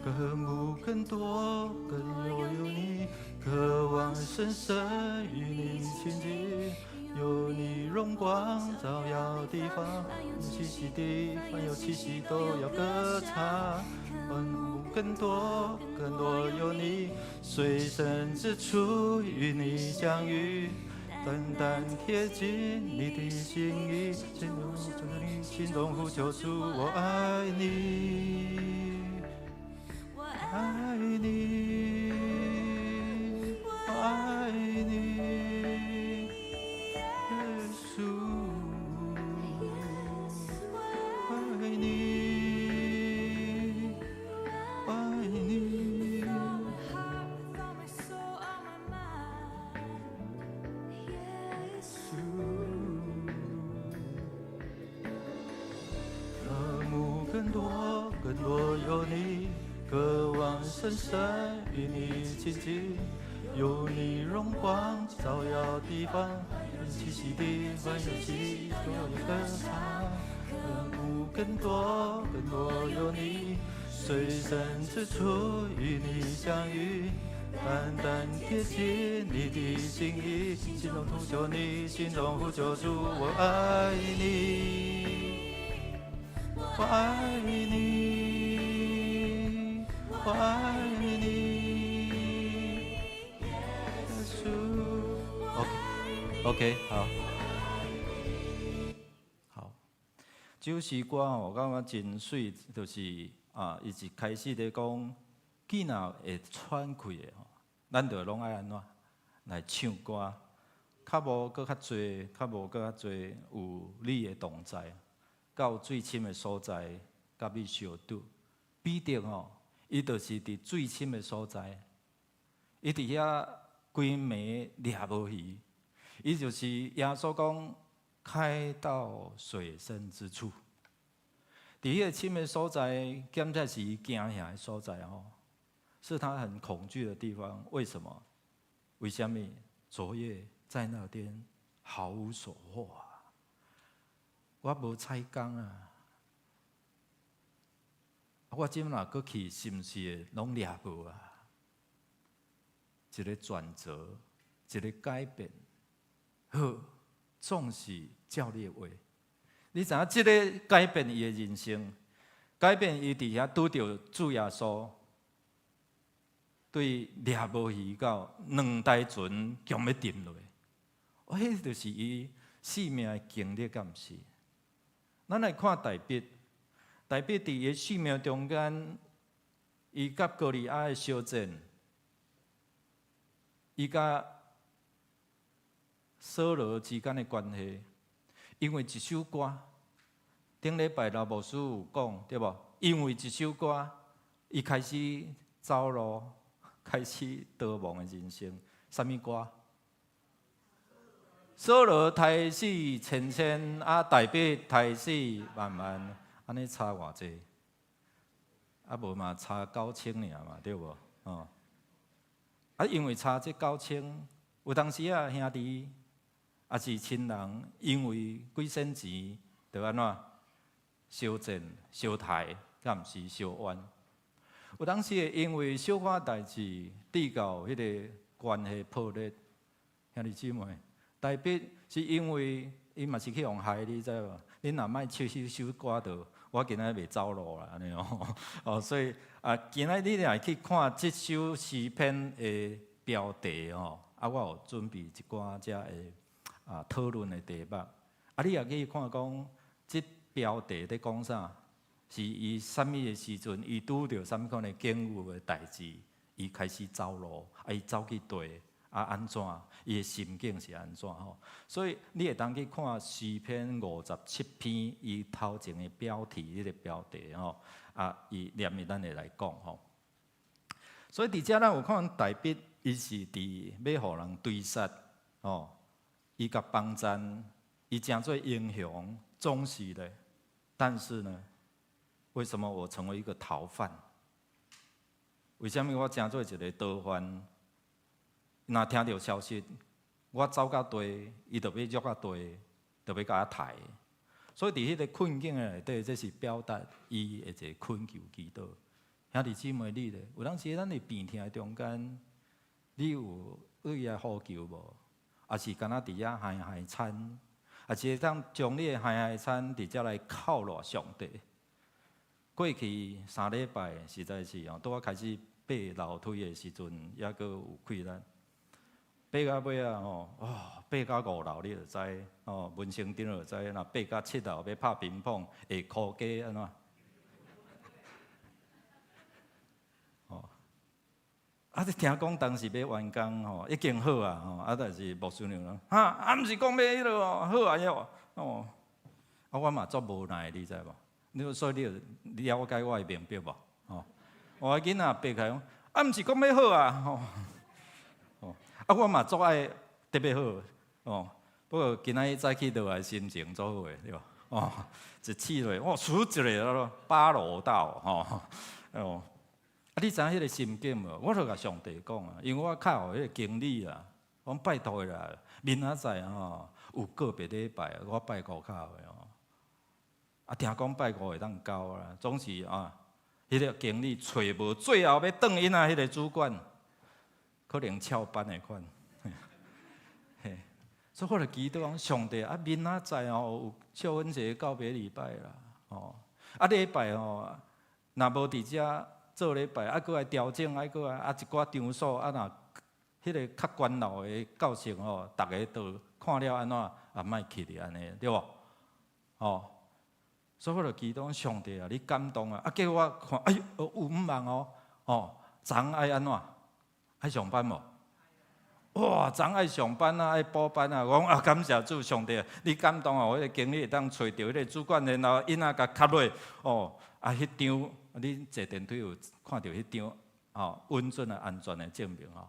Speaker 1: 渴慕更多，更有你，渴望深深與你親近，有你榮光照耀地方，棲息地，凡有氣息都要歌唱。渴慕更多，更多有你，水深之處與你相遇。單單貼近你的心意，進入你心中呼求主，我愛你，我愛你，我愛你，耶穌，我愛你，我愛你。更多有你，渴望深深與你親近，有你榮光照耀地方，氣息的歡喜多歌唱，渴慕更多更多有你，水深之處與你相遇，單單貼近你的心意，心中呼求你，心中呼求主，我愛你，我愛你，我愛你，耶穌。OK，好，好，這首詩歌我感覺真媠，就是啊，伊一開始咧講，既若會喘氣的吼，咱就攏愛按怎來唱歌，較無閣較濟，較無閣較濟有你的同在，到水深的所在，佮你相拄。彼得吼，伊就是佇水深的所在，伊佇遐規暝掠無魚，伊就是耶穌講開到水深之處。佇彼個深的所在，敢才是伊驚嚇的所在吼，是他很恐懼的地方。為什麼？為啥物？昨夜在那邊毫無所獲啊！我無採工啊！我這若閣去，是毋是會攏掠無啊？一個轉折，一個改變，好，總是照你的話。你知影這个改變伊的人生，改變伊佇遐拄著主耶穌，對掠無魚到兩台船強欲沉落，哦，彼就是伊生命的經歷，敢毋是？咱來看大衛，大衛佇伊的生命中間，伊佮歌利亞的相戰，伊佮掃羅之間的關係。因為一首歌，頂禮拜老牧師有講對無？因為一首歌，伊開始走路，開始逃亡的人生。啥物歌？掃羅刣死千千，啊，大衛刣死萬萬，按呢差偌濟？啊，無嘛差九千爾嘛，對無？哦，啊，因為差這九千，有當時啊，兄弟。抑是親人，因為幾仙錢，就按怎相戰、相刣，敢毋是相冤？有當時會因為小可代誌，致到彼個關係破裂。兄弟姊妹，大衛是因為伊嘛是去予害，你知無？你若莫唱彼首歌，就我今仔袂走路啦，按呢哦。哦，所以啊，今仔你若去看這首詩篇的標題吼，啊，我有準備一寡遮的啊討論的題目。啊，你也去看講，這標題咧講啥？是伊啥物的時陣，伊拄著啥物款的境遇的代誌，伊開始走路，啊，伊走去佗，啊，按怎？伊的心境是按怎吼？所以你會當去看詩篇57篇，伊頭前的標題，彼个標題吼，啊，伊連伊咱會來講吼。所以佇遮咱有看大衛，伊是佇欲予人追殺，吼，伊共幫贊，伊成做英雄，總是咧。但是呢，為什麼我成為一個逃犯？為啥物我成做一個逃犯？若聽著消息，我走到佗，伊就欲捉到佗，就欲共我刣。所以佇彼个困境的內底，這是表達伊的一個懇求祈禱。兄弟姊妹，你咧？有當時咱佇病痛的中間，你有對伊呼求無？抑是干焦佇遐嗨嗨餐？抑是會當將你的嗨嗨餐直接來犒勞上帝？過去3禮拜實在是哦，拄仔開始爬樓梯的時陣，猶閣有氣力。爬到尾仔吼，哦，爬到5樓你就知，哦，文成長就知，若爬到7樓欲拍乒乓會箍雞按怎？哦，啊！你聽講當時欲完工吼，已經好啊吼，啊，但是牧師娘講，哈，啊，毋是講欲彼落哦，好啊，遐哦，啊，我嘛足無奈，你知無？你所以你就了解我會明白無？吼，我囡仔爬起來講，啊，毋是講欲好啊，吼，哦，啊，我嘛足愛特別好，哦，不過今仔日早起落來心情足好的，對無？哦，一試落，哇，輸一个咯，巴羅道吼，哦，啊，你知影彼个心境無？我就共上帝講啊，因為我較予彼個經理啊，講拜託啦，明仔載吼有個別禮拜，我拜五較的吼。啊，聽講拜五會當交啦，總是啊，彼個經理揣無，最後欲轉𪜶啊，彼個主管可能翹班的款。嘿，所以我就祈禱講上帝啊，明仔載吼有笑阮一個告別禮拜啦，吼，啊禮拜吼，若無佇遮做禮拜，啊閣愛調整，愛閣愛啊一寡場所，啊若彼個較懸鬧的教室吼，逐个都看了按怎啊莫去咧按呢，對無？吼，所以我就祈禱上帝啊，你感動啊！啊，結果我看，哎喲，有五忙哦，哦，昨愛按怎？愛上班無？哇，昨愛上班啊，愛補班啊！我講啊，感謝主上帝，你感動啊！我彼個經理會當揣著彼個主管，然後𪜶仔共敲落，哦，啊，彼張你坐電梯有看著彼張，哦，穩準的安全的證明哦。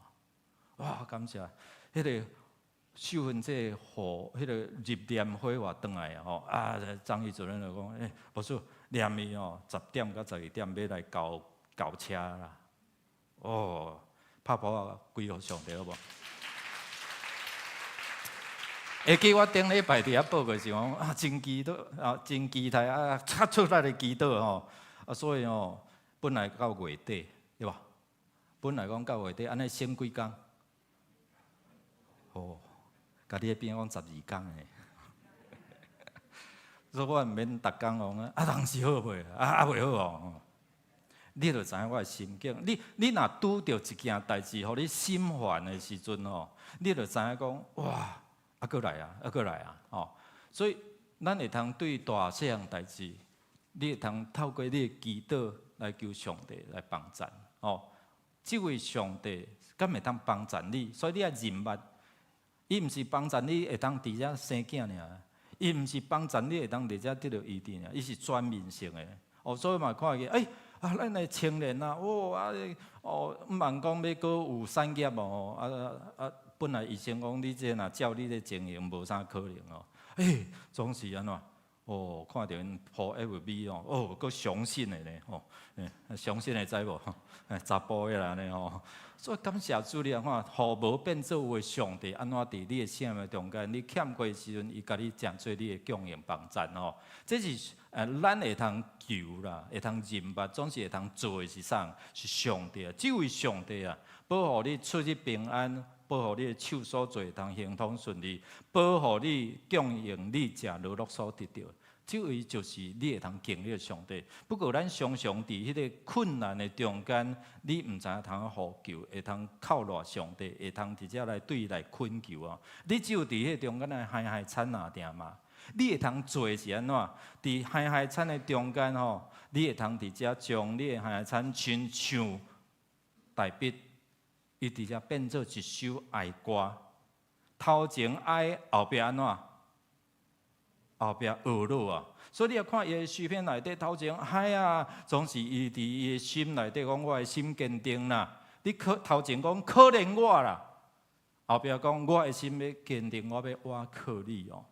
Speaker 1: 哇，感謝，彼個秀芬這火，彼個入殮火化轉來啊！吼啊，張毅主任就講，欸，牧師，念伊哦，10點到12點欲來交交車啦。哦，拍噗仔歸予上帝好無？會記我頂禮拜佇遐報告時，講啊，真祈禱啊，真期待啊，較出力的祈禱吼。啊，所以吼，本來到月底對無？本來講到月底，按呢省幾工？哦，共你彼邊講12工的。所以我毋免逐工講啊，人是好未？啊啊袂好哦。你就知影我的心境。你若拄著一件代誌，予你心煩的時陣吼，你就知影講哇，啊閣來啊，啊閣來啊，吼！所以咱會通對大細項代誌，你會通透過你的祈禱來求上帝來幫贊，吼！這位上帝敢會當幫贊你？所以你愛認捌，伊毋是幫贊你會當佇遮生囝爾，伊毋是幫贊你會當佇遮得著醫治爾，伊是全面性的。哦，所以嘛看見，欸，啊，咱的青年啊，哦啊，哦，毋茫講欲閣有產業無？啊啊，本來醫生講你這若照你這情形，無啥可能哦。欸，總是按怎？哦，看著𪜶 PO FB 哦，哦，閣相信的呢，吼，欸，相信的知無？欸，查埔的啦呢吼。所以感謝主，你看，予無變做有的上帝，按怎佇你的生命中間，你欠缺的時陣，伊共你成做你的供應幫贊吼。這是咱會通求啦，會通認捌，總是會通做的是啥？是上帝啊！這位上帝啊，保護你出入平安，保護你的手所做會通亨通順利，保護你供應你食勞碌所得著。這位就是你會通經歷的上帝。不過咱常常佇彼個困難的中間，你毋知影通呼求，會通靠賴上帝，會通直接來對伊來懇求啊！你只有佇彼個中間來害害慘啊定嘛？你會通做的是按怎？佇害害慘的中間吼，你會通佇遮將你的害害慘親像大衛，伊佇遮變做一首哀歌。頭前哀，後壁按怎？後壁呵咾啊！所以你若看伊的詩篇內底頭前哀啊，總是伊佇伊的心內底講，我的心堅定啦。你可頭前講可憐我啦，後壁講我的心欲堅定，我欲倚靠你哦。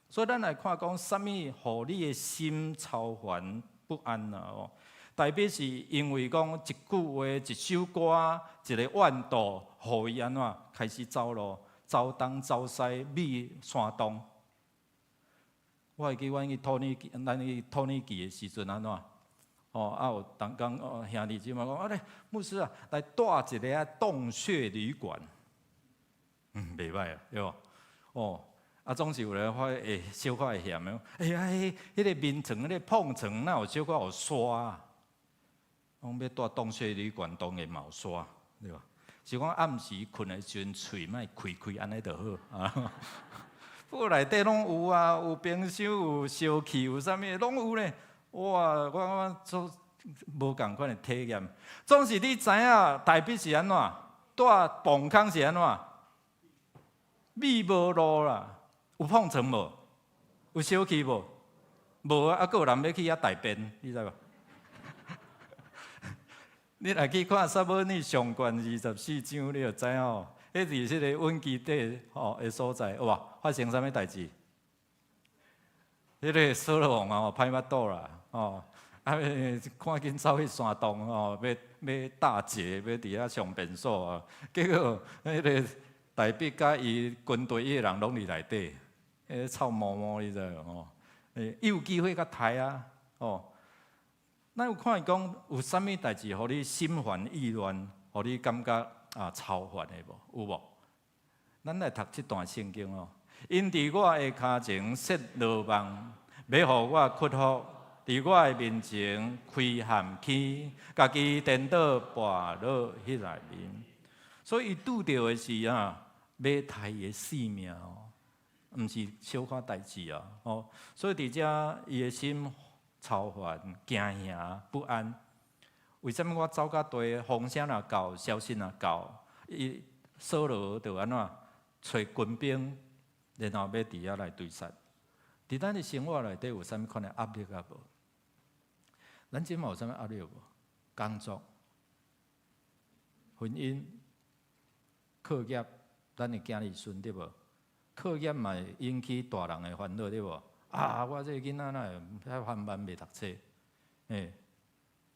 Speaker 1: 所以咱來看講，啥物予你的心操煩不安啊？哦，代表是因為講一句話、一首歌、一个怨妒，予伊按怎開始走路，走東走西，覓山洞。我會記阮去土耳其，咱去土耳其的時陣按怎？哦，啊有同工哦兄弟姊妹講，啊咧牧師啊，來蹛一个啊洞穴旅館，嗯，袂䆀啊，對無？哦，啊總是有人會小可會嫌的，哎呀，彼个眠床、彼个膨床，哪有小可有沙啊？講欲蹛洞穴旅館，當然嘛有沙，對無？是講暗時睏的時陣，喙莫開開按呢就好啊。不過內底攏有啊，有冰箱，有燒氣，有啥物攏有咧。哇！我做無仝款的體驗。總是你知影，代表是按怎？蹛磅空是按怎？覓無路啦，有膨床無？有燒氣無？無啊！啊，閣有人欲去遐大便，你知無？你若去看撒母耳上卷24章，你就知吼。彼佇這个阮基地吼的所在，有無發生啥物代誌？彼个掃羅王哦，歹腹肚啦，哦，啊，趕緊走去山洞哦，欲欲大捷，欲佇遐上便所啊。結果彼个大衛佮伊軍隊伊的人攏佇內底，彼臭毛毛你知無吼？欸，伊有機會共刣啊，哦。咱有看伊講有啥物代誌，予你心煩意亂，予你感覺啊操煩的無？有無？咱來讀這段聖經哦。𪜶佇我的跤前設羅網，欲予我屈服；佇我的面前開陷坑，家己顛倒跋落彼內面。所以伊拄著的是啊，欲刣伊的性命哦，毋是小可代誌啊！哦，所以佇遮伊的心操煩、驚嚇、不安。為啥物我走較大，風聲若到，消息若到，伊掃羅就按怎揣軍兵，然後欲佇遐來追殺。佇咱的生活內底有啥物款的壓力啊無？咱這馬有啥物壓力無？工作、婚姻、課業，咱的囝兒孫對無？課業嘛會引起大人的煩惱對無？啊，我這个囡仔哪會遐緩慢袂讀冊？欸，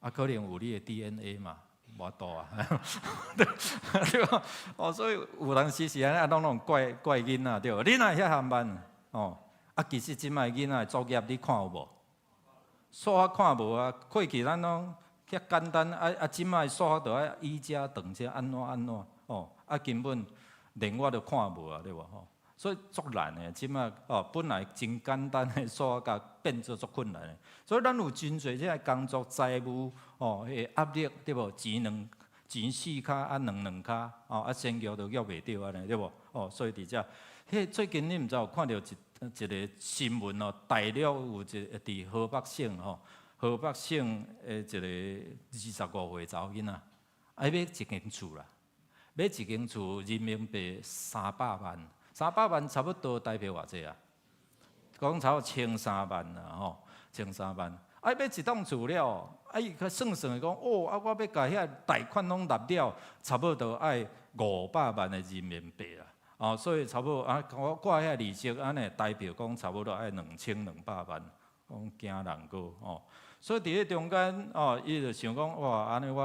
Speaker 1: 啊，可能有你的 DNA 嘛，無法度啊，對無？哦，所以有當時是按呢，啊，攏攏怪怪囡仔對無？你哪會遐緩慢？哦，啊，其實這擺囡仔的作業你看有無？數學看無啊？過去咱攏遐簡單，啊啊，這擺數學著愛一加等於按怎按怎？哦，啊，根本連我都看無啊，對無？吼，所以足難的，這擺哦，本來真簡單的數學共變做足困難的。所以咱有真濟這个工作、財務哦，彼个壓力對無？錢兩錢四跤啊，兩兩跤哦，啊，先舉都舉袂著按呢，對無？哦，所以佇遮，彼最近你毋知有看著一一个新聞哦，大陸有一个佇河北省吼，河北省的一个25歲查某囡仔，啊，伊買一間厝啦，買一間厝人民幣三百萬，三百萬差不多台幣偌濟啊？講差不多千三萬啦吼，千三萬。啊，伊買一棟厝了，啊，伊較算算講，哦，啊，我欲共遐貸款攏納了，差不多愛500萬的人民幣啦。哦，所以差不多啊，我掛遐利息按呢，台幣講差不多愛2200萬，講驚人閣哦。所以佇咧中間哦，伊就想講哇，按呢我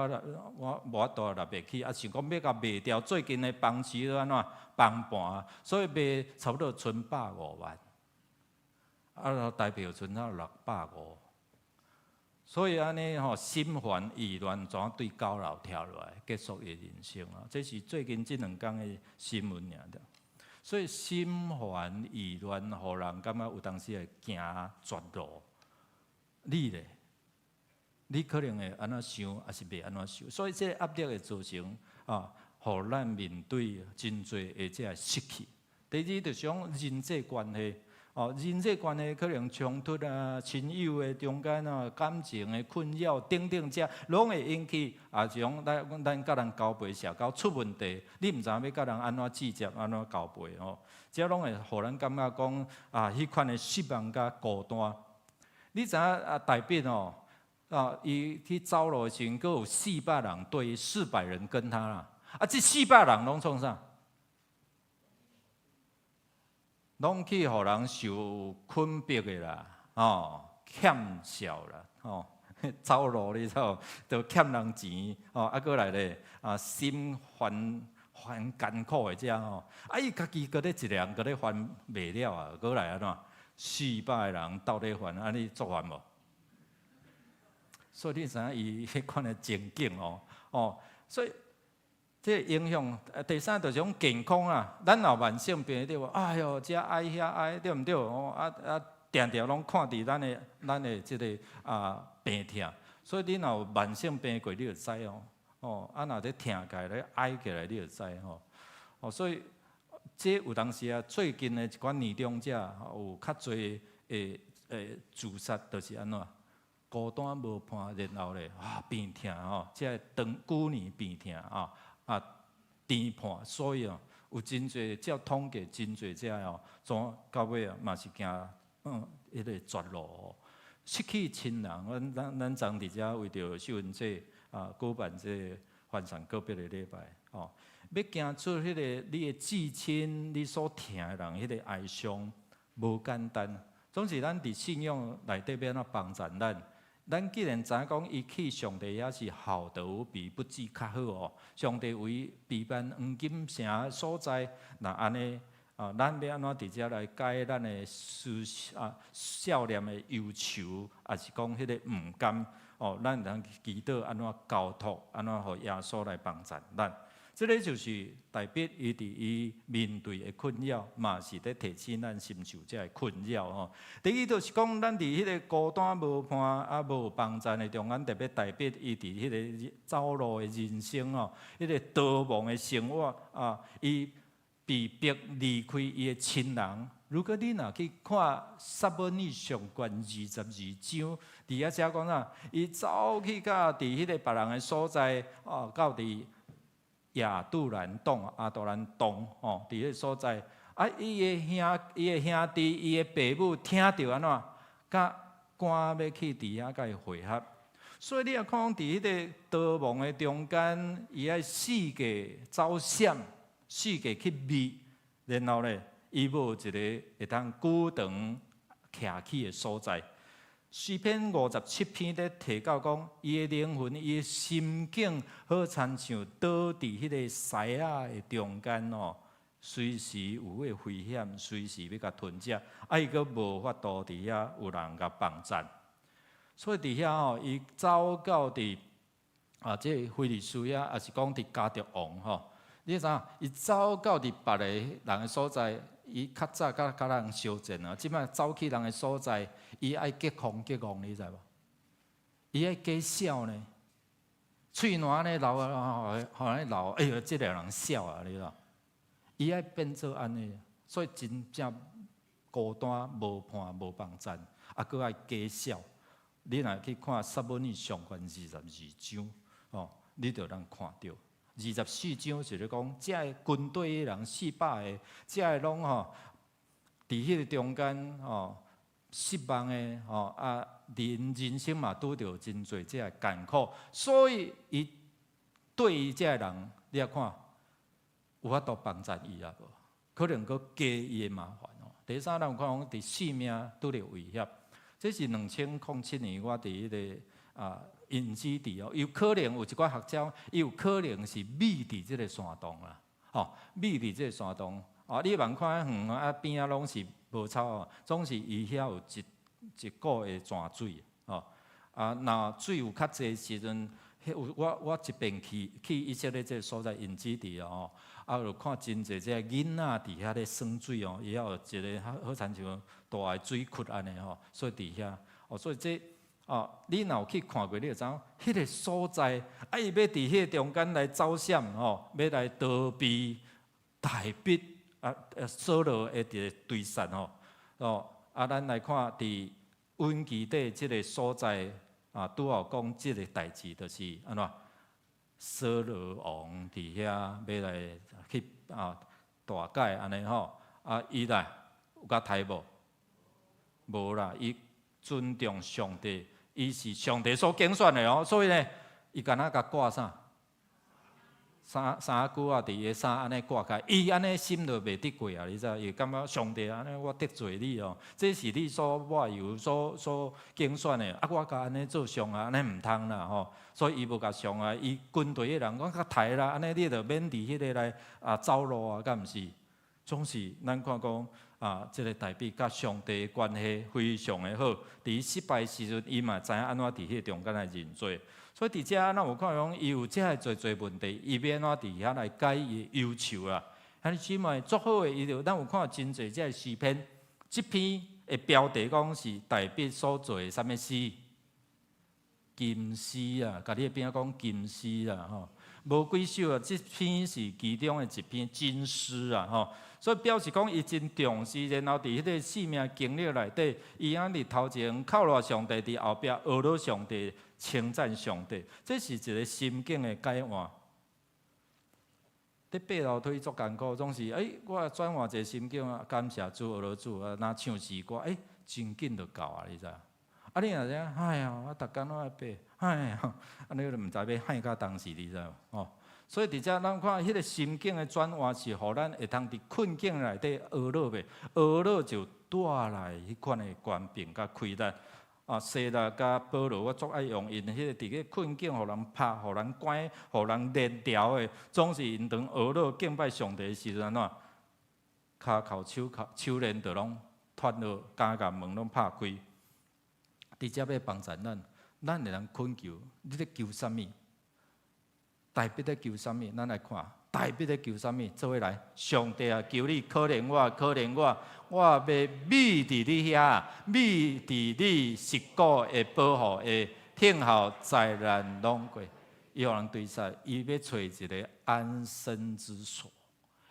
Speaker 1: 我無法度納袂起，啊想講欲共賣掉，最近的房市按怎崩盤，所以賣差不多賰百五萬，啊，台幣賰到650。所以按呢吼，心煩意亂，怎對高樓跳落來，結束伊的人生啊！這是最近這兩工的新聞爾的。所以心煩意亂，予人感覺有當時會行絕路。你咧，你可能會按怎想，抑是袂按怎想？所以這個壓力會造成啊，予咱面對真濟的這个失去。第二，就是講人際關係。哦，人際關係可能衝突啊，親友的中間啊，感情的困擾等等，這攏會引起啊，像咱咱佮人交陪社交出問題，你毋知影欲佮人按怎接觸，按怎交陪吼，這攏會予咱感覺講啊，彼款的失望佮孤單。你知影啊？大衛哦，啊，伊去走路的時陣，閣有四百人對400人跟他啦。啊，這四百人攏創啥？攏去予人受困迫的啦，哦，欠笑啦，哦，走路你知無？就欠人錢，哦，啊，閣來咧，啊，心煩煩艱苦的這吼，啊，伊家己閣咧一个人閣咧煩袂了啊，閣來按怎？四百个人鬥咧煩，按呢足煩無？所以你知影伊彼款的情景哦，哦，所以。這個影響，第三就是講健康啊，咱若慢性病對無？哎喲，這哀遐哀，對毋對？哦，啊啊，定定攏看佇咱的咱的這个啊病痛，所以你若有慢性病過，你就知哦。哦，啊，若咧疼起來咧哀起來，你就知吼。哦，所以這有當時啊，最近的一寡年長者有較濟會會自殺，就是按怎？孤單無伴，然後咧啊病痛吼，這个長久年病痛啊。啊，癲破，所以哦，有真濟照統計，真濟這哦，怎到尾啊嘛是行彼个絕路哦。失去親人，阮咱咱昨佇遮為著秀雲姐啊舉辦這个歡送告別的禮拜哦，欲行出彼个你的至親，你所疼的人彼个哀傷，無簡單。總是咱佇信仰內底欲按怎幫贊咱？咱既然知影講伊去上帝遐是好得無比，不至較好哦。上帝為備辦黃金城所在，若按呢啊，咱欲按怎佇遮來解咱的思啊少年的憂愁，抑是講彼个毋甘哦？咱會當祈禱按怎交託，按怎予耶穌來幫贊咱？這个就是大衛伊佇伊面對的困擾，嘛是咧提醒咱深受這个困擾吼。第二就是講，咱佇彼个孤單無伴啊無幫贊的中間，特別大衛伊佇彼个走路的人生吼，彼个逃亡的生活啊，伊被逼離開伊的親人。如果你若去看撒母耳上卷22章，佇遐寫講啥？伊走去到佇彼个別人的所在，哦，到佇亞杜蘭洞、亞杜蘭洞，吼，佇彼个所在，啊，伊的兄弟、伊的爸母聽著按怎，佮趕欲去佇遐共伊會合。所以你若看佇彼个逃亡的中間，伊愛四界走閃，四界去避，然後咧，伊無一个會當久長徛起的所在。詩篇57篇咧提到講，伊的靈魂、伊的心境，好親像倒佇彼個獅仔的中間哦，隨時有彼个危險，隨時欲共吞食，啊，伊閣無法度佇遐有人共幫贊。所以佇遐吼，伊走到佇啊，這个非利士遐，抑是講佇迦特王吼，你知影？伊走到佇別个人的所在。伊較早佮佮人相戰啊，這擺走去人的所在，伊愛激風激戇，你知無？伊愛假笑呢，喙瀾按呢流啊，予按呢流，哎喲，這个人痟啊，你知無？伊愛變做按呢，所以真正孤單無伴無幫贊，啊，閣愛假笑。你若去看撒母耳上卷22章，哦，你就通看著。24章是咧講，這个軍隊的人400个，這个攏吼佇彼个中間吼失望的吼啊，人生嘛拄著真濟這个艱苦，所以伊對於這个人，你來看有法度幫贊伊抑無？可能閣加伊的麻煩哦。第三，咱有看講佇性命拄著威脅，這是2007年我佇彼个啊。引基地哦，有可能有一寡學者，伊有可能是覕佇這个山洞啦，吼，覕佇這个山洞，哦，你望看遠啊邊仔攏是無草哦，總是伊遐有一一股的泉水，吼，啊，若水有較濟時陣，有我一遍去以色列這个所在引基地哦，啊，就看真濟這个囡仔佇遐咧耍水哦，伊遐有一个好親像大的水窟按呢吼，所以佇遐，哦，所以這。哦，你若有去看過，你就知影，彼个所在，啊，伊欲佇彼個中間來走閃吼，欲來逃避大衛啊，掃羅的佇追殺吼，哦，啊，咱來看佇隱基底這个所在啊，拄好講這个代誌，就是按怎？掃羅王佇遐欲來去啊大解按呢吼，啊，伊來有共刣無？無啦，伊尊重上帝。伊是上帝所揀選的哦，所以呢，伊敢若共掛啥？衫褲仔佇伊的衫按呢掛開，伊按呢心就袂得過啊！你知？伊感覺上帝按呢，我得罪你哦，這是你所抹油、所揀選的，啊，我共按呢做傷啊，按呢毋通啦吼。所以伊無共傷啊，伊軍隊的人講共刣啦，按呢你就免佇彼个來啊走路啊，敢毋是？總是咱看講啊，這个大衛佮上帝的關係非常的好。佇失敗時陣，伊嘛知影按怎佇彼个中間來認罪。所以佇遮咱有看講，伊有遮个濟濟問題，伊欲按怎佇遐來解伊的憂愁啦。兄弟姊妹足好的，伊就咱有看真濟這个詩篇，這篇的標題講是大衛所做的啥物詩？金詩啊，共你的邊仔講金詩啊，吼，無幾首啊，這篇是其中的一篇金詩啊，吼。所以表示講，伊真重視，然後佇彼个生命經歷內底，伊按佇頭前靠賴上帝，佇後壁呵咾上帝，稱讚上帝，這是一个心境的改換。佇爬樓梯足艱苦，總是欸，我轉換一个心境啊，感謝主，呵咾主啊，若唱詩歌，欸，真緊就到啊，你知？啊，你若這樣，哎呀，我逐工攏愛爬，哎呀，按呢就毋知欲喊到當時，你知無？吼。所以佇遮咱看，彼个心境的轉換是予咱會通佇困境內底呵咾袂？呵咾就帶來彼款的權柄佮氣力。啊，西拉佮保羅，我足愛用𪜶彼個佇個困境，予人拍，予人關，予人連牢的，總是𪜶當學樂敬拜上帝的時陣，按怎？跤銬手銬手鏈就攏脫落，監獄門攏拍開。佇遮欲幫助咱，咱會當懇求，你咧求啥物？大衛咧求啥物？咱來看，大衛咧求啥物？做伙來，上帝啊，求你可憐我，可憐我，我欲覕佇你遐，覕佇你膝股的保護的聽候災難攏過。伊予人對說，伊欲揣一个安身之所，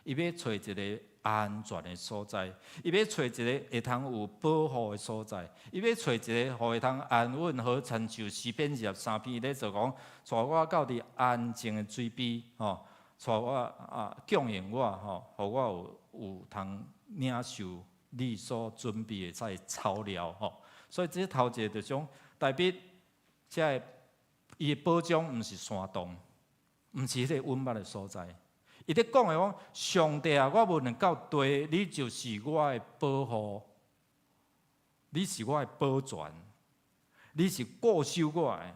Speaker 1: 伊欲揣一个安全的所在，伊欲揣一个會通有保護的所在，伊欲揣一个予會通安穩，好親像詩篇23篇咧就講，帶我到佇安靜的水邊，吼，帶我啊供應我，吼，予我有通領受你所準備的這草料，吼。所以這頭一个就講，大衛這个伊的保障毋是山洞，毋是彼個隱密的所在。伊咧講的講，上帝啊，我無論到佗，你就是我的保護，你是我的保全，你是顧守我的，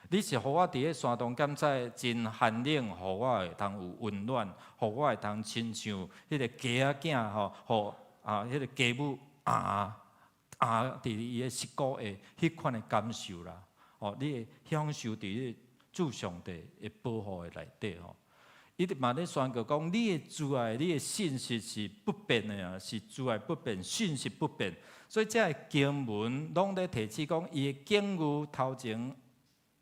Speaker 1: 你是予我佇咧山洞感覺真寒冷，予我會通有溫暖，予我會通親像彼個雞仔囝吼，予啊彼個雞母啊啊佇伊的膝股的彼款的感受啦，吼，你會享受佇咧主上帝的保護的內底吼。伊嘛咧宣告講，你的慈愛、你的信實是不變的啊，是慈愛不變，信實不變。所以這个經文攏咧提醒講，伊的境遇頭前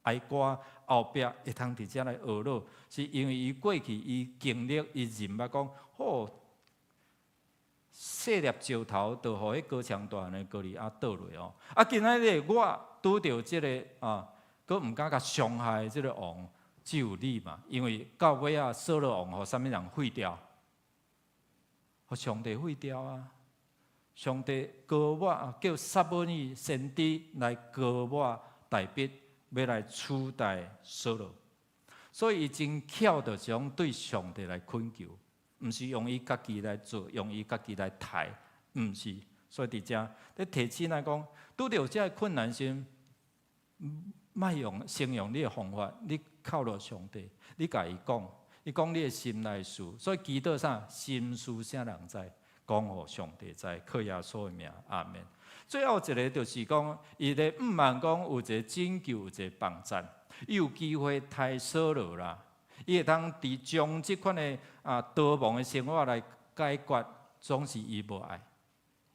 Speaker 1: 哀歌，後壁會通佇遮來學樂，是因為伊過去伊經歷，伊認捌講，吼，細粒石頭就予彼高牆大漢的歌利亞倒落哦。啊，今仔日我拄著這个啊，閣毋敢共傷害這个王。只有你嘛，因為到尾仔，掃羅王予啥物人廢掉？予上帝廢掉啊！上帝膏抹叫撒母耳先知來膏抹大衛，欲來取代掃羅。所以伊真巧，就是講對上帝來懇求，毋是用伊家己來做，用伊家己來刣，毋是。所以佇遮，咧提醒咱講，拄著這个困難時，莫用先用你的方法，你靠著上帝，你共伊講，你講你的心內事，所以祈禱啥？心事啥人知？講予上帝知，靠耶穌的名，阿門。最後一个就是講，伊咧毋茫講有一个拯救，有一个幫贊，伊有機會刣掃羅啦，伊會通佇將這款的啊逃亡的生活來解決，總是伊無愛，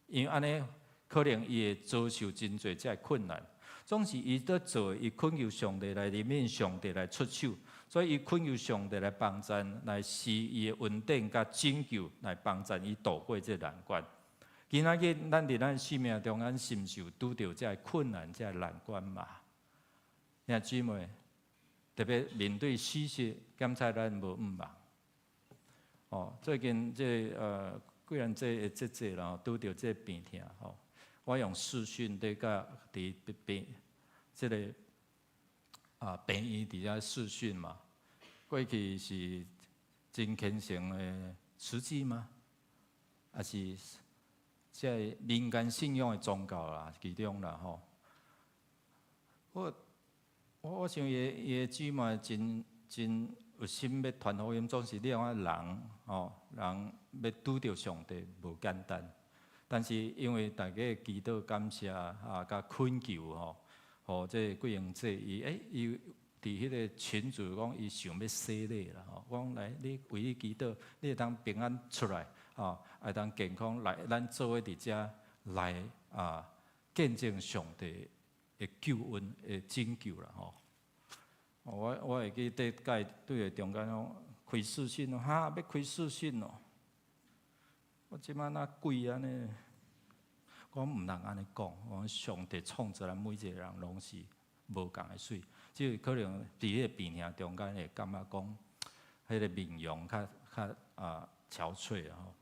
Speaker 1: 因為按呢可能伊會遭受真濟這个困難。總是伊咧做，伊懇求上帝來憐憫，上帝來出手，所以伊懇求上帝來幫贊，來施伊的恩典佮拯救，來幫贊伊渡過這个難關。今仔日咱佇咱生命中間，是毋是有拄著這个困難、這个難關嘛？兄姊妹，特別面對死實，敢猜咱無毋茫。哦，最近這個貴人這個姐姐啦，拄著這個病痛吼，我用視訊佇佮佇病這个啊病院佇遐視訊嘛。過去是真虔誠的慈濟嗎？還是這个民間信仰的宗教啦，其中啦吼。我想伊的姊妹真真有心欲傳福音，總是你看人吼，人欲拄著上帝無簡單。但是因為大家祈禱感謝啊，佮懇求吼，予這個桂英姐伊欸伊佇彼個群組講伊想欲洗禮啦吼，我講來你為你祈禱，你會當平安出來，吼，會當健康來，咱做伙佇遮來啊，見證上帝的救恩的拯救啦吼。我會記得佮對個中間講開視訊哦，哈，欲開視訊哦，我這擺若跪按呢？我毋通按呢講，我講上帝創造咱每一個人攏是無仝的媠，只是可能佇彼個病痛中間會感覺講，彼個面容較較啊憔悴啊吼。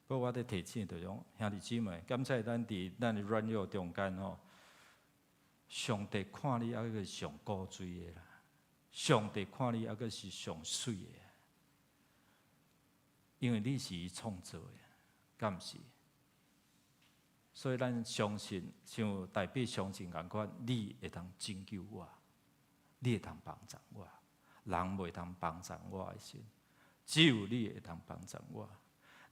Speaker 1: 不過我佇提醒就是講，兄弟姊妹，敢猜咱佇咱的軟弱中間吼，上帝看你猶閣上古錐的啦，上帝看你猶閣是上媠的，因為你是伊創造的，敢毋是？所以咱相信，像大衛相信仝款，你會當拯救我，你會當幫助我，人袂當幫助我的時，只有你會當幫助我。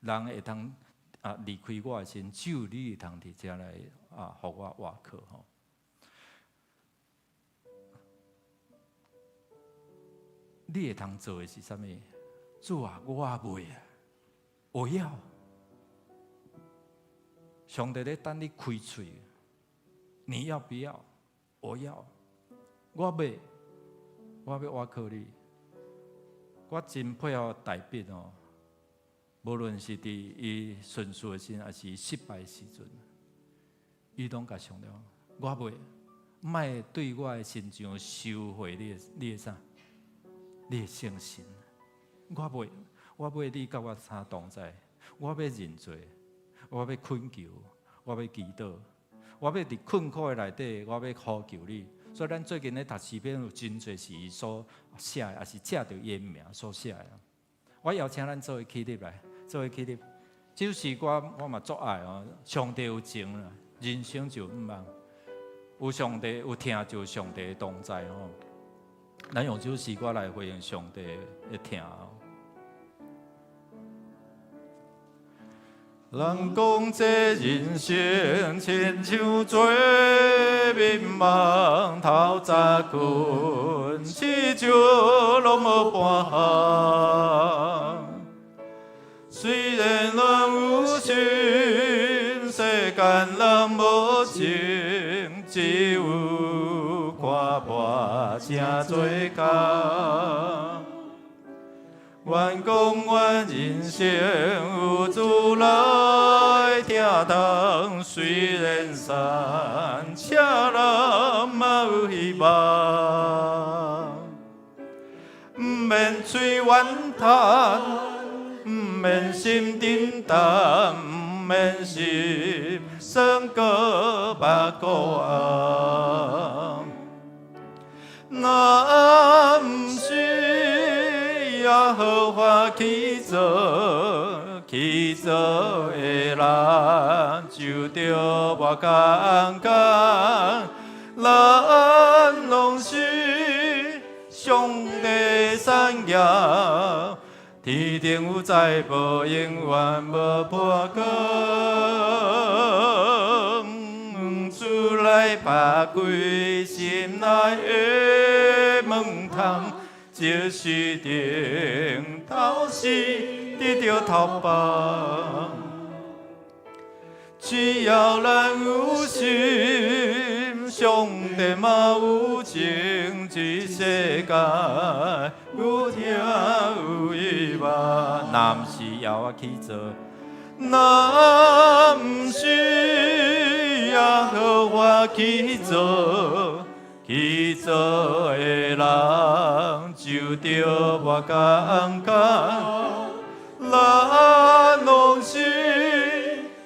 Speaker 1: 人會當離開我的時，只有你會當佇遮來予我倚靠吼。你會當做的是啥物？主啊，我欲啊，我要。上帝咧等你開喙，你要不要？我要，我欲，我欲倚靠你。我真佩服大衛哦，無論是佇伊順遂的時，抑是失敗的時陣，伊攏共上帝講：我欲，莫對我的身上收回你的啥？你的聖神。我欲，我欲你佮我相同在，我欲認罪，我欲懇求，我欲祈禱，我欲佇困苦的內底，我欲呼求你。所以咱最近咧讀詩篇，有真濟是伊所寫的，抑是借著伊的名所寫的。我邀請咱做伙起立來，做伙起立。這首詩歌我嘛足愛哦。上帝有情啦，人生就有望。有上帝有疼，就有上帝的同在哦。咱用這首詩歌來回應上帝的疼。人講這人生親像做眠夢，透早睏，醒石攏無半項。雖然人有心，世間人無情，只有看破成做工。願講阮人生有主來疼痛，雖然山赤人嘛有希望。毋免喙怨嘆，毋免心沉重，毋免心酸閣目顧紅。若毋是耶和華起做，起做的人就著無仝工。咱攏是上帝產業，天頂有財寶，永遠無破空。主來拍開心內的門窗，即使頂頭時得著頭幫。只要咱有心，上帝嘛有情，這世界有疼有希望。若毋是耶和華起做，若毋是耶和華起做，起做的人就著無仝工。咱攏是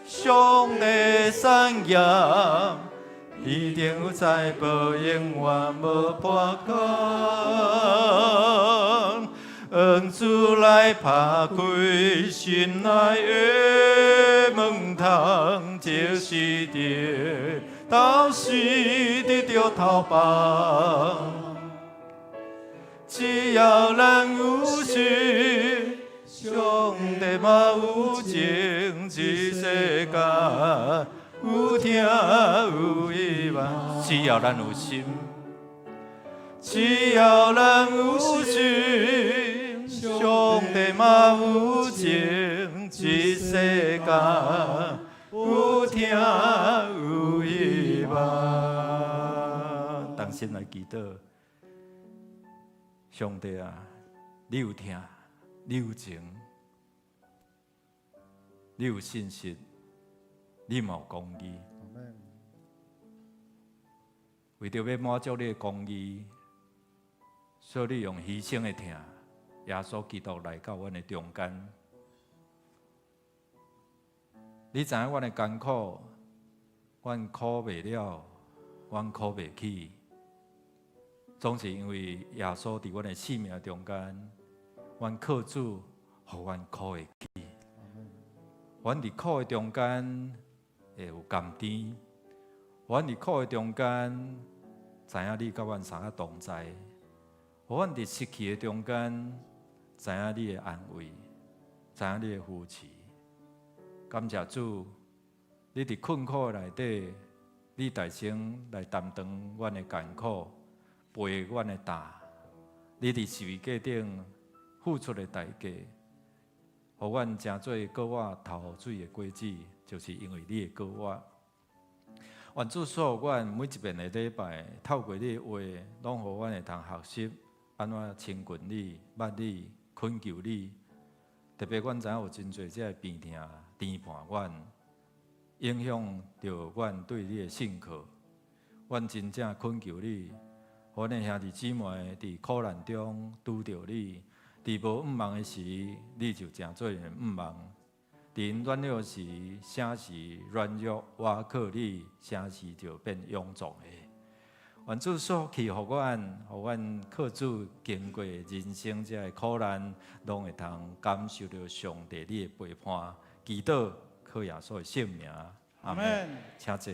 Speaker 1: 上帝產業，天頂有財寶，永遠無破空。恩主來拍開心內的門窗，即使跌倒時得著頭幫。只要咱有心，上帝嘛有情，這世間有疼有希望。只要咱有心，只要咱有心，上帝嘛有情，這世間有疼有希望。同心來祈禱，上帝啊，你有疼，你有情，你有信實，你嘛有公義。為著欲滿足你的公義，所以你用犧牲的疼，耶穌基督來到阮的中間。你知影阮的艱苦，阮苦袂了，阮苦袂起，總是因為耶穌佇阮的生命中間，阮靠主，予阮苦會起。阮佇苦的中間，會有甘甜。予阮佇苦的中間，知影你佮阮三個同在；予阮佇失去的中間，知影你的安慰，知影你的扶持。感謝主，你佇困苦的內底，你代先來擔當阮的艱苦，背阮的擔。你佇十字架頂付出的代價，予阮成做閣活頭水的果子，就是因為你的膏抹。願主賜予阮每一遍的禮拜，透過你的話，攏予阮會通學習按怎親近你、捌你、懇求你。特別阮知影有真濟這个病痛牽絆阮，影響著阮對你的信靠。阮真正懇求你，予阮的兄弟姊妹佇苦難中拄著你，佇無向望的時，你就成做𪜶的向望；佇𪜶軟弱時，啥是軟弱，倚靠你，啥時就變勇壯的。願主賜福予阮，予阮靠主經過人生這个苦難，攏會通感受著上帝你的陪伴。祈禱靠耶穌的聖名，阿門。請坐。